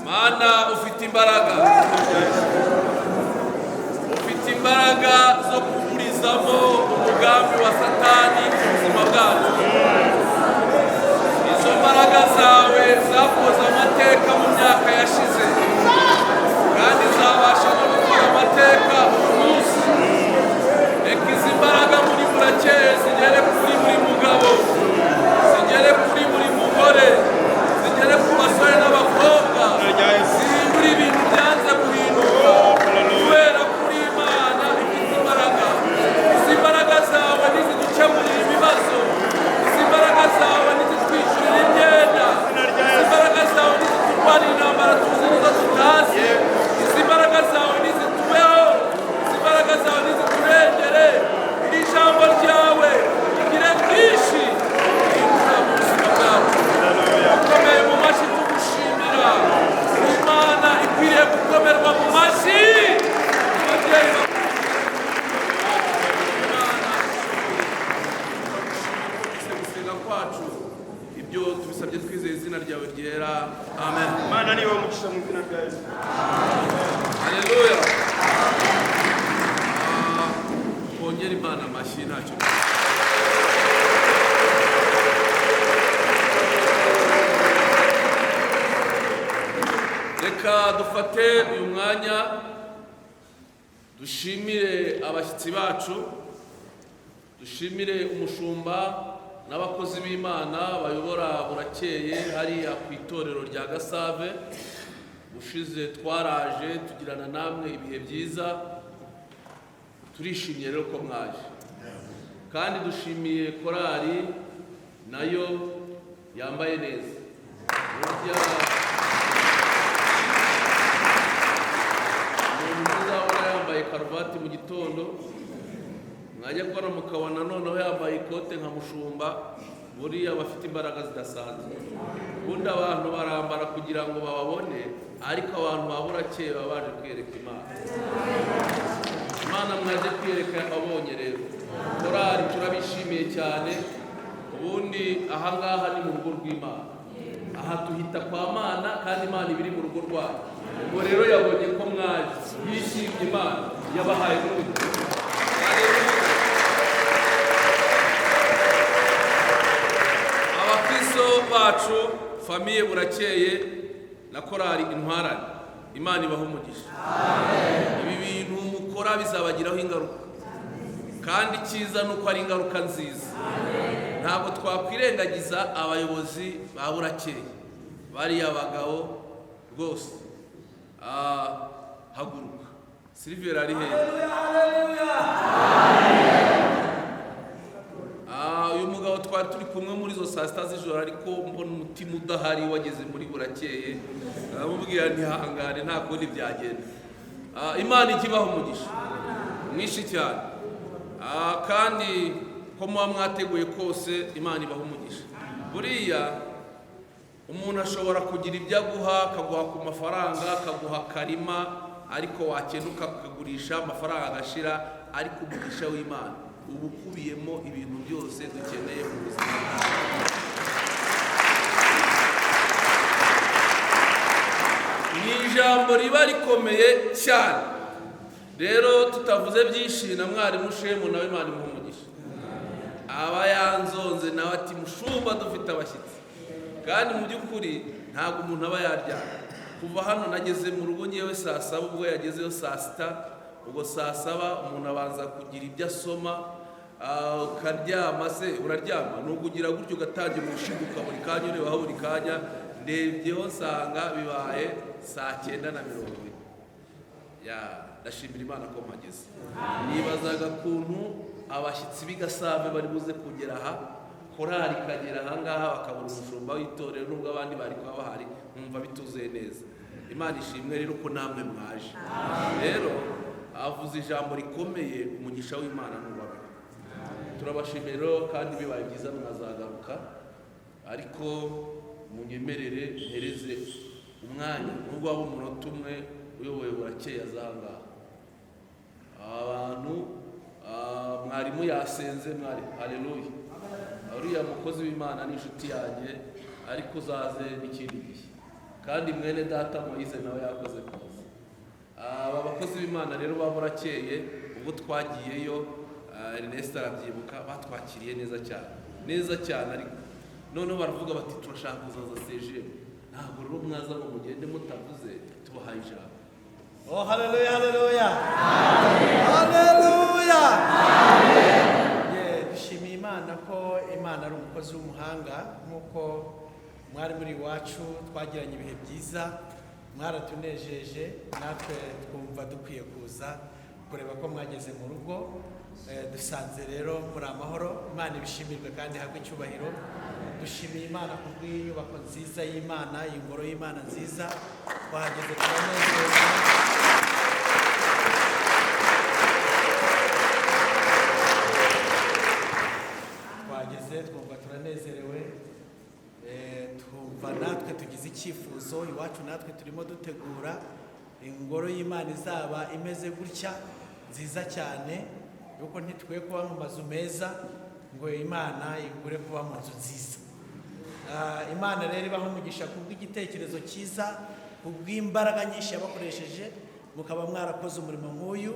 Mana, ufite imbaraga, ufite imbaraga zo kuburizamo umugambi wa Satani ku buzima bwacu. Izo mbaraga zawe zakoze amateka mu myaka yashize, kandi zabasha no gukora amateka uyu munsi. Reka izi mbaraga muri Burakeye zigere kuri buri mugabo, zigere kuri buri mugore, zigere ku basore n'abakobwa, zihindure ibintu byanze guhinduka, kubera kuri Imana ifite imbaraga. Izi mbaraga zawe nizidukemurira ibibazo, izi mbaraga zawe nizitwishyurira imyenda, izi mbaraga zawe niziturwanira intambara tuzi n'izo tutazi, izi mbaraga zawe nizitubeho, izi mbaraga zawe niziturengere. Iri jambo ryawe rigire byinshi rihindura mu buzima bwacu. Ukomeye mu mashyi tugushimira. Imana ikwiriye gukomerwa mu mashyi. Ababyeyi Imana ishoboye gusenga kwacu, ibyo tubisabye twizeye izina ryawe ryera, amen. Imana niba umugisha mu izina rya Yesu. Haleluya! Twongere Imana amashyi, ntacyo. Reka dufate uyu mwanya dushimire abashyitsi bacu, dushimire umushumba n'abakozi b'Imana bayobora Burakeye hariya ku itorero rya Gasave. Ushize twaraje tugirana namwe ibihe byiza, turishimye rero ko mwaje. Kandi dushimiye korali nayo yambaye neza. Burya umuntu uzabona yambaye karuvati mu gitondo, mwajya kubona mukabona noneho yambaye ikote nka mushumba, buriya bafite imbaraga zidasanzwe. Ubundi abantu barambara kugira ngo bababone, ariko abantu ba Burakeye baba baje kwiyereka Imana. Imana mwaje kwiyereka abonye rero. Korali turabishimiye cyane. Ubundi ahangaha ni mu rugo rw'Imana, aha tuhita kwa Mana, kandi Imana iba iri mu rugo rwayo. Ubwo rero yabonye ko mwaje, yishimye, Imana yabahaye n'umugisha. Abakristo bacu, famille Burakeye na korali Intwarane, Imana ibaha umugisha. Ibi bintu mukora bizabagiraho ingaruka, kandi icyiza ni uko ari ingaruka nziza. Ntabwo twakwirengagiza abayobozi ba Burakeye, bariya bagabo rwose. Haguruka Siliveri ari hehe? Uyu mugabo twari turi kumwe muri izo saa sita z'ijoro, ariko mbona umutima udahari wageze muri Burakeye, aramubwira ntihangane, nta kundi byagenda. Imana ijya ibaha umugisha mwinshi cyane. Kandi ko muba mwateguye kose, Imana ibaha umugisha. Buriya umuntu ashobora kugira ibyo aguha, akaguha ku mafaranga, akaguha karima, ariko wakenuka akagurisha amafaranga agashira, ariko umugisha w'Imana Uba ukubiyemo ibintu byose dukeneye mu buzima bwacu. Ni ijambo riba rikomeye cyane. Rero tutavuze byinshi, na mwarimu Shemu nawe Imana imuha umugisha, aba yanzonze nawe ati: "Mushumba, dufite abashyitsi." Kandi mu by'ukuri ntabwo umuntu aba yaryama. Kuva hano nageze mu rugo ngewe saa 7, ubwo yagezeyo saa 6. Ubwo saa 7 umuntu abanza kugira ibyo asoma, ukaryama se uraryama? Ni ukugira gutyo ugatangira ushiduka buri kanya, urebaho buri kanya. Ndebyeho nsanga bibaye saa 9:40. Ya, ndashimira Imana ko mpageze. Nibazaga ukuntu abashyitsi b'i Gasave bari buze kugera aha, korali ikagera aha ngaha, bakabona umushumba w'itorero, nubwo abandi bari kuba bahari, nkumva bituzuye neza. Imana ishimwe rero ko namwe mwaje. Rero avuze ijambo rikomeye, umugisha w'Imana nubabeho. Turabashimiye rero, kandi bibaye byiza mwazagaruka. Ariko munyemerere mpereze umwanya, nubwo waba umunota umwe, uyoboye Burakeye azahangaha. Abantu, mwarimu yasenze. Mwari, haleluya. Uriya mukozi w'Imana ni inshuti yanjye, ariko uzaze n'ikindi gihe. Kandi mwene data Moyize nawe yakoze kuza. Aba bakozi b'Imana rero ba Burakeye, ubwo twagiyeyo, Ernest arabyibuka, batwakiriye neza cyane, neza cyane. Ariko noneho baravuga bati: "Turashaka kuzaza CGM." Ntabwo rero mwaza ngo mugende mutavuze. Tubahaye ijambo. Oh, haleluya, haleluya. Haleluya. Yeah, dushimiye Imana ko Imana ari umukozi w'umuhanga. Nk'uko mwari muri iwacu, twagiranye ibihe byiza, mwaratunejeje, natwe twumva dukwiye kuza kureba ko mwageze mu rugo. Dusanze rero muri amahoro. Imana ibishimirwe kandi ihabwe icyubahiro. Dushimiye Imana kubw'inyubako nziza y'Imana, iyi ngoro y'Imana nziza. Twahageze turanezerwa. Twageze twumva turanezerewe, twumva natwe tugize icyifuzo. Iwacu natwe turimo dutegura ingoro y'Imana izaba imeze gutya, nziza cyane, yuko ntitwe kuba mu mazu meza ngo Imana igure kuba mu nzu nziza. Imana rero ibaha umugisha kubw'igitekerezo cyiza, kubw'imbaraga nyinshi yabakoresheje mukaba mwarakoze umurimo nk'uyu.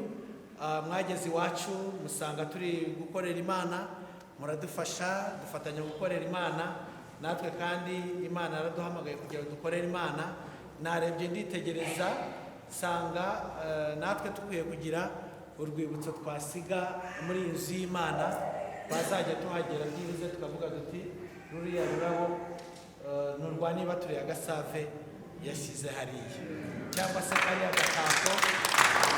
Mwageze iwacu musanga turi gukorera Imana, muradufasha, dufatanya gukorera Imana natwe. Kandi Imana yaraduhamagaye kugira ngo dukorere Imana. Narebye nditegereza, nsanga natwe dukwiye kugira urwibutso twasiga muri iyi nzu y'Imana, twazajya tuhagera byibuze tukavuga duti: "Ruriya rurabo ni urwa niba turiya Gasave yashyize hariya," cyangwa se kariya gatako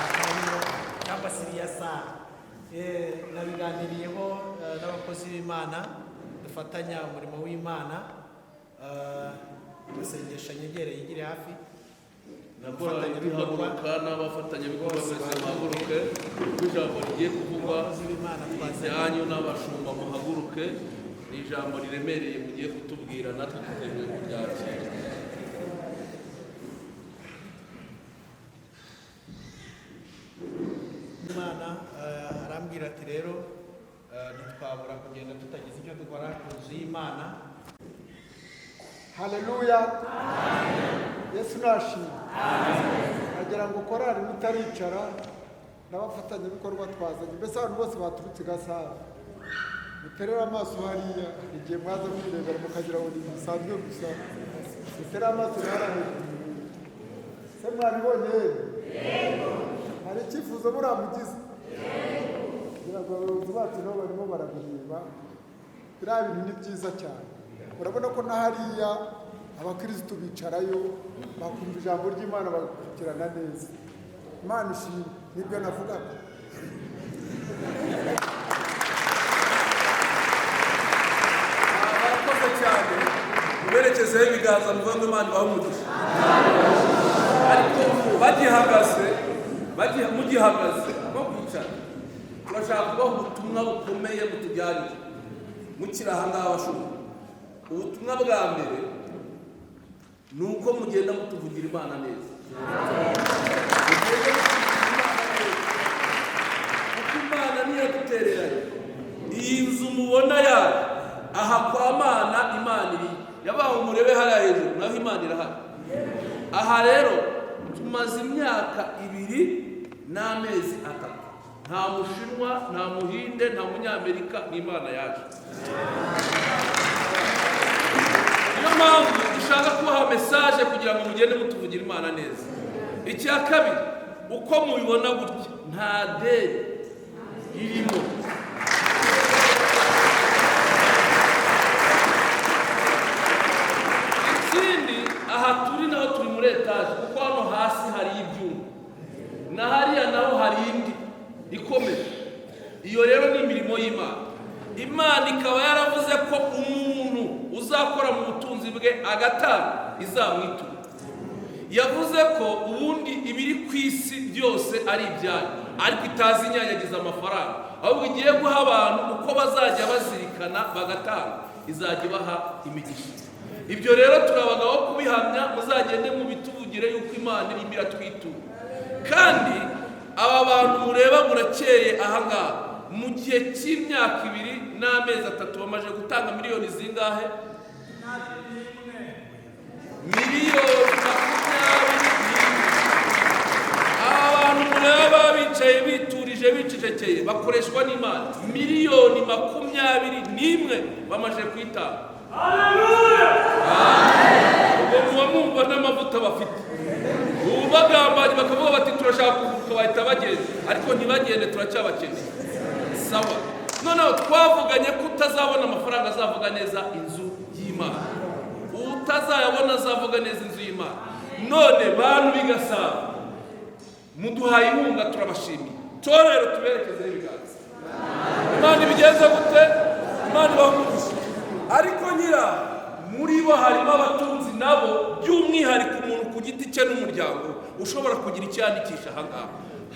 akariro, cyangwa se iriya saha. Nabiganiriyeho n'abakozi b'Imana dufatanya umurimo w'Imana. Amasengesho anyegereye, yigire hafi. Na korali ihaguruka, n'abafatanyabikorwa mwese muhaguruke, kuko ijambo rigiye kuvugwa. Abakozi b'Imana twazanye. Ibyanyu n'abashumba muhaguruke. Ni ijambo riremereye mugiye kutubwira, natwe twiteguye kuryakira. Imana arambwira ati: "Rero ntitwabura kugenda tutagize icyo dukora ku nzu y'Imana." Haleluya, Yesu nashimwe. Agira ngo korali mutaricara, n'abafatanyabikorwa twazanye, mbese abantu bose baturutse i Gasabo, muterere amaso hariya. Igihe mwaza mwirebera mukagira ngo ni bisanzwe gusa, mutere amaso hariya hejuru. Se mwabibonye? Hari icyifuzo muramugize kugira ngo abayobozi bacu nabo barimo barabireba. Biriya bintu ni byiza cyane. Urabona ko na hariya abakirisitu bicarayo, bakumva ijambo ry'Imana, bagakurikirana neza. Imana ishimwe, nibyo navugaga. Barakoze cyane. Muberekezeho ibiganza, muvuge ngo Imana ibahe umugisha. Ariko bagihagaze, mugihagaze nko kwicara, turashaka kubaha ubutumwa bukomeye butujyanire mukiri aha ngaha. Bashobora ubutumwa bwa mbere ni uko mugenda mutuvugira Imana neza. Mugende mutuvugira Imana neza, kuko Imana niyo yadutereranye. Iyi nzu mubona yayo aha kwa Mana, Imana iri yabaho, murebe hariya hejuru naho Imana irahari. Aha rero tumaze imyaka 2 n'amezi 3, nta Mushinwa, nta Muhinde, nta Munyamerika, ni Imana yaje. Niyo mpamvu dushaka kubaha message kugira ngo mugende mutuvugira Imana neza. Icya kabiri, uko mubibona gutya, nta deni irimo. Ikindi, aha turi naho turi muri etaje, kuko hano hasi hari ibyuma na hariya naho hari indi ikomeye. Iyo rero ni imirimo y'Imana. Imana ikaba yaravuze ko umuntu uzakora mu butunzi bwe agatanga izamwitura. Yavuze ko ubundi ibiri ku isi byose ari ibyayo, ariko itazi inyanyagiza amafaranga, ahubwo igiye guha abantu uko bazajya bazirikana bagatanga, izajya ibaha imigisha. Ibyo rero turabagaho kubihamya, muzagende mubitubugire yuko Imana irimo iratwitura. Kandi aba bantu mureba murakeye aha ngaha, mu gihe cy'imyaka 2 n'amezi 3 bamaze gutanga miliyoni zingahe? Miliyoni 21. Aba bantu mureba bicaye biturije bicecekeye, bakoreshwa n'Imana. Miliyoni 21 bamaze kuyitanga. Ubwo muba mwumva n'amavuta bafite. Ubu bagambanye bakavuga bati turashaka kuguruka, bahita bagenda, ariko ntibagende, turacyabakeneye. Sawa, noneho twavuganye ko utazabona amafaranga azavuga neza inzu y'Imana, utazayabona azavuga neza inzu y'Imana. None bantu b'igasabo muduhaye inkunga, turabashimiye. Torero tuberekezeho ibiganza. Imana ibigenza gute? Imana ibaha umugisha. Ariko nyira muri bo harimo abatunzi nabo, by'umwihariko umuntu ku giti cye n'umuryango ushobora kugira icyo yandikisha aha ngaha.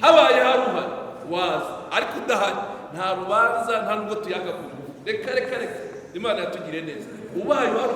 Habaye hari uhari waza, ariko udahari nta rubanza, nta nubwo tuyanga ku ngufu. Reka reka reka, Imana yatugiriye neza. Ubaye uhari.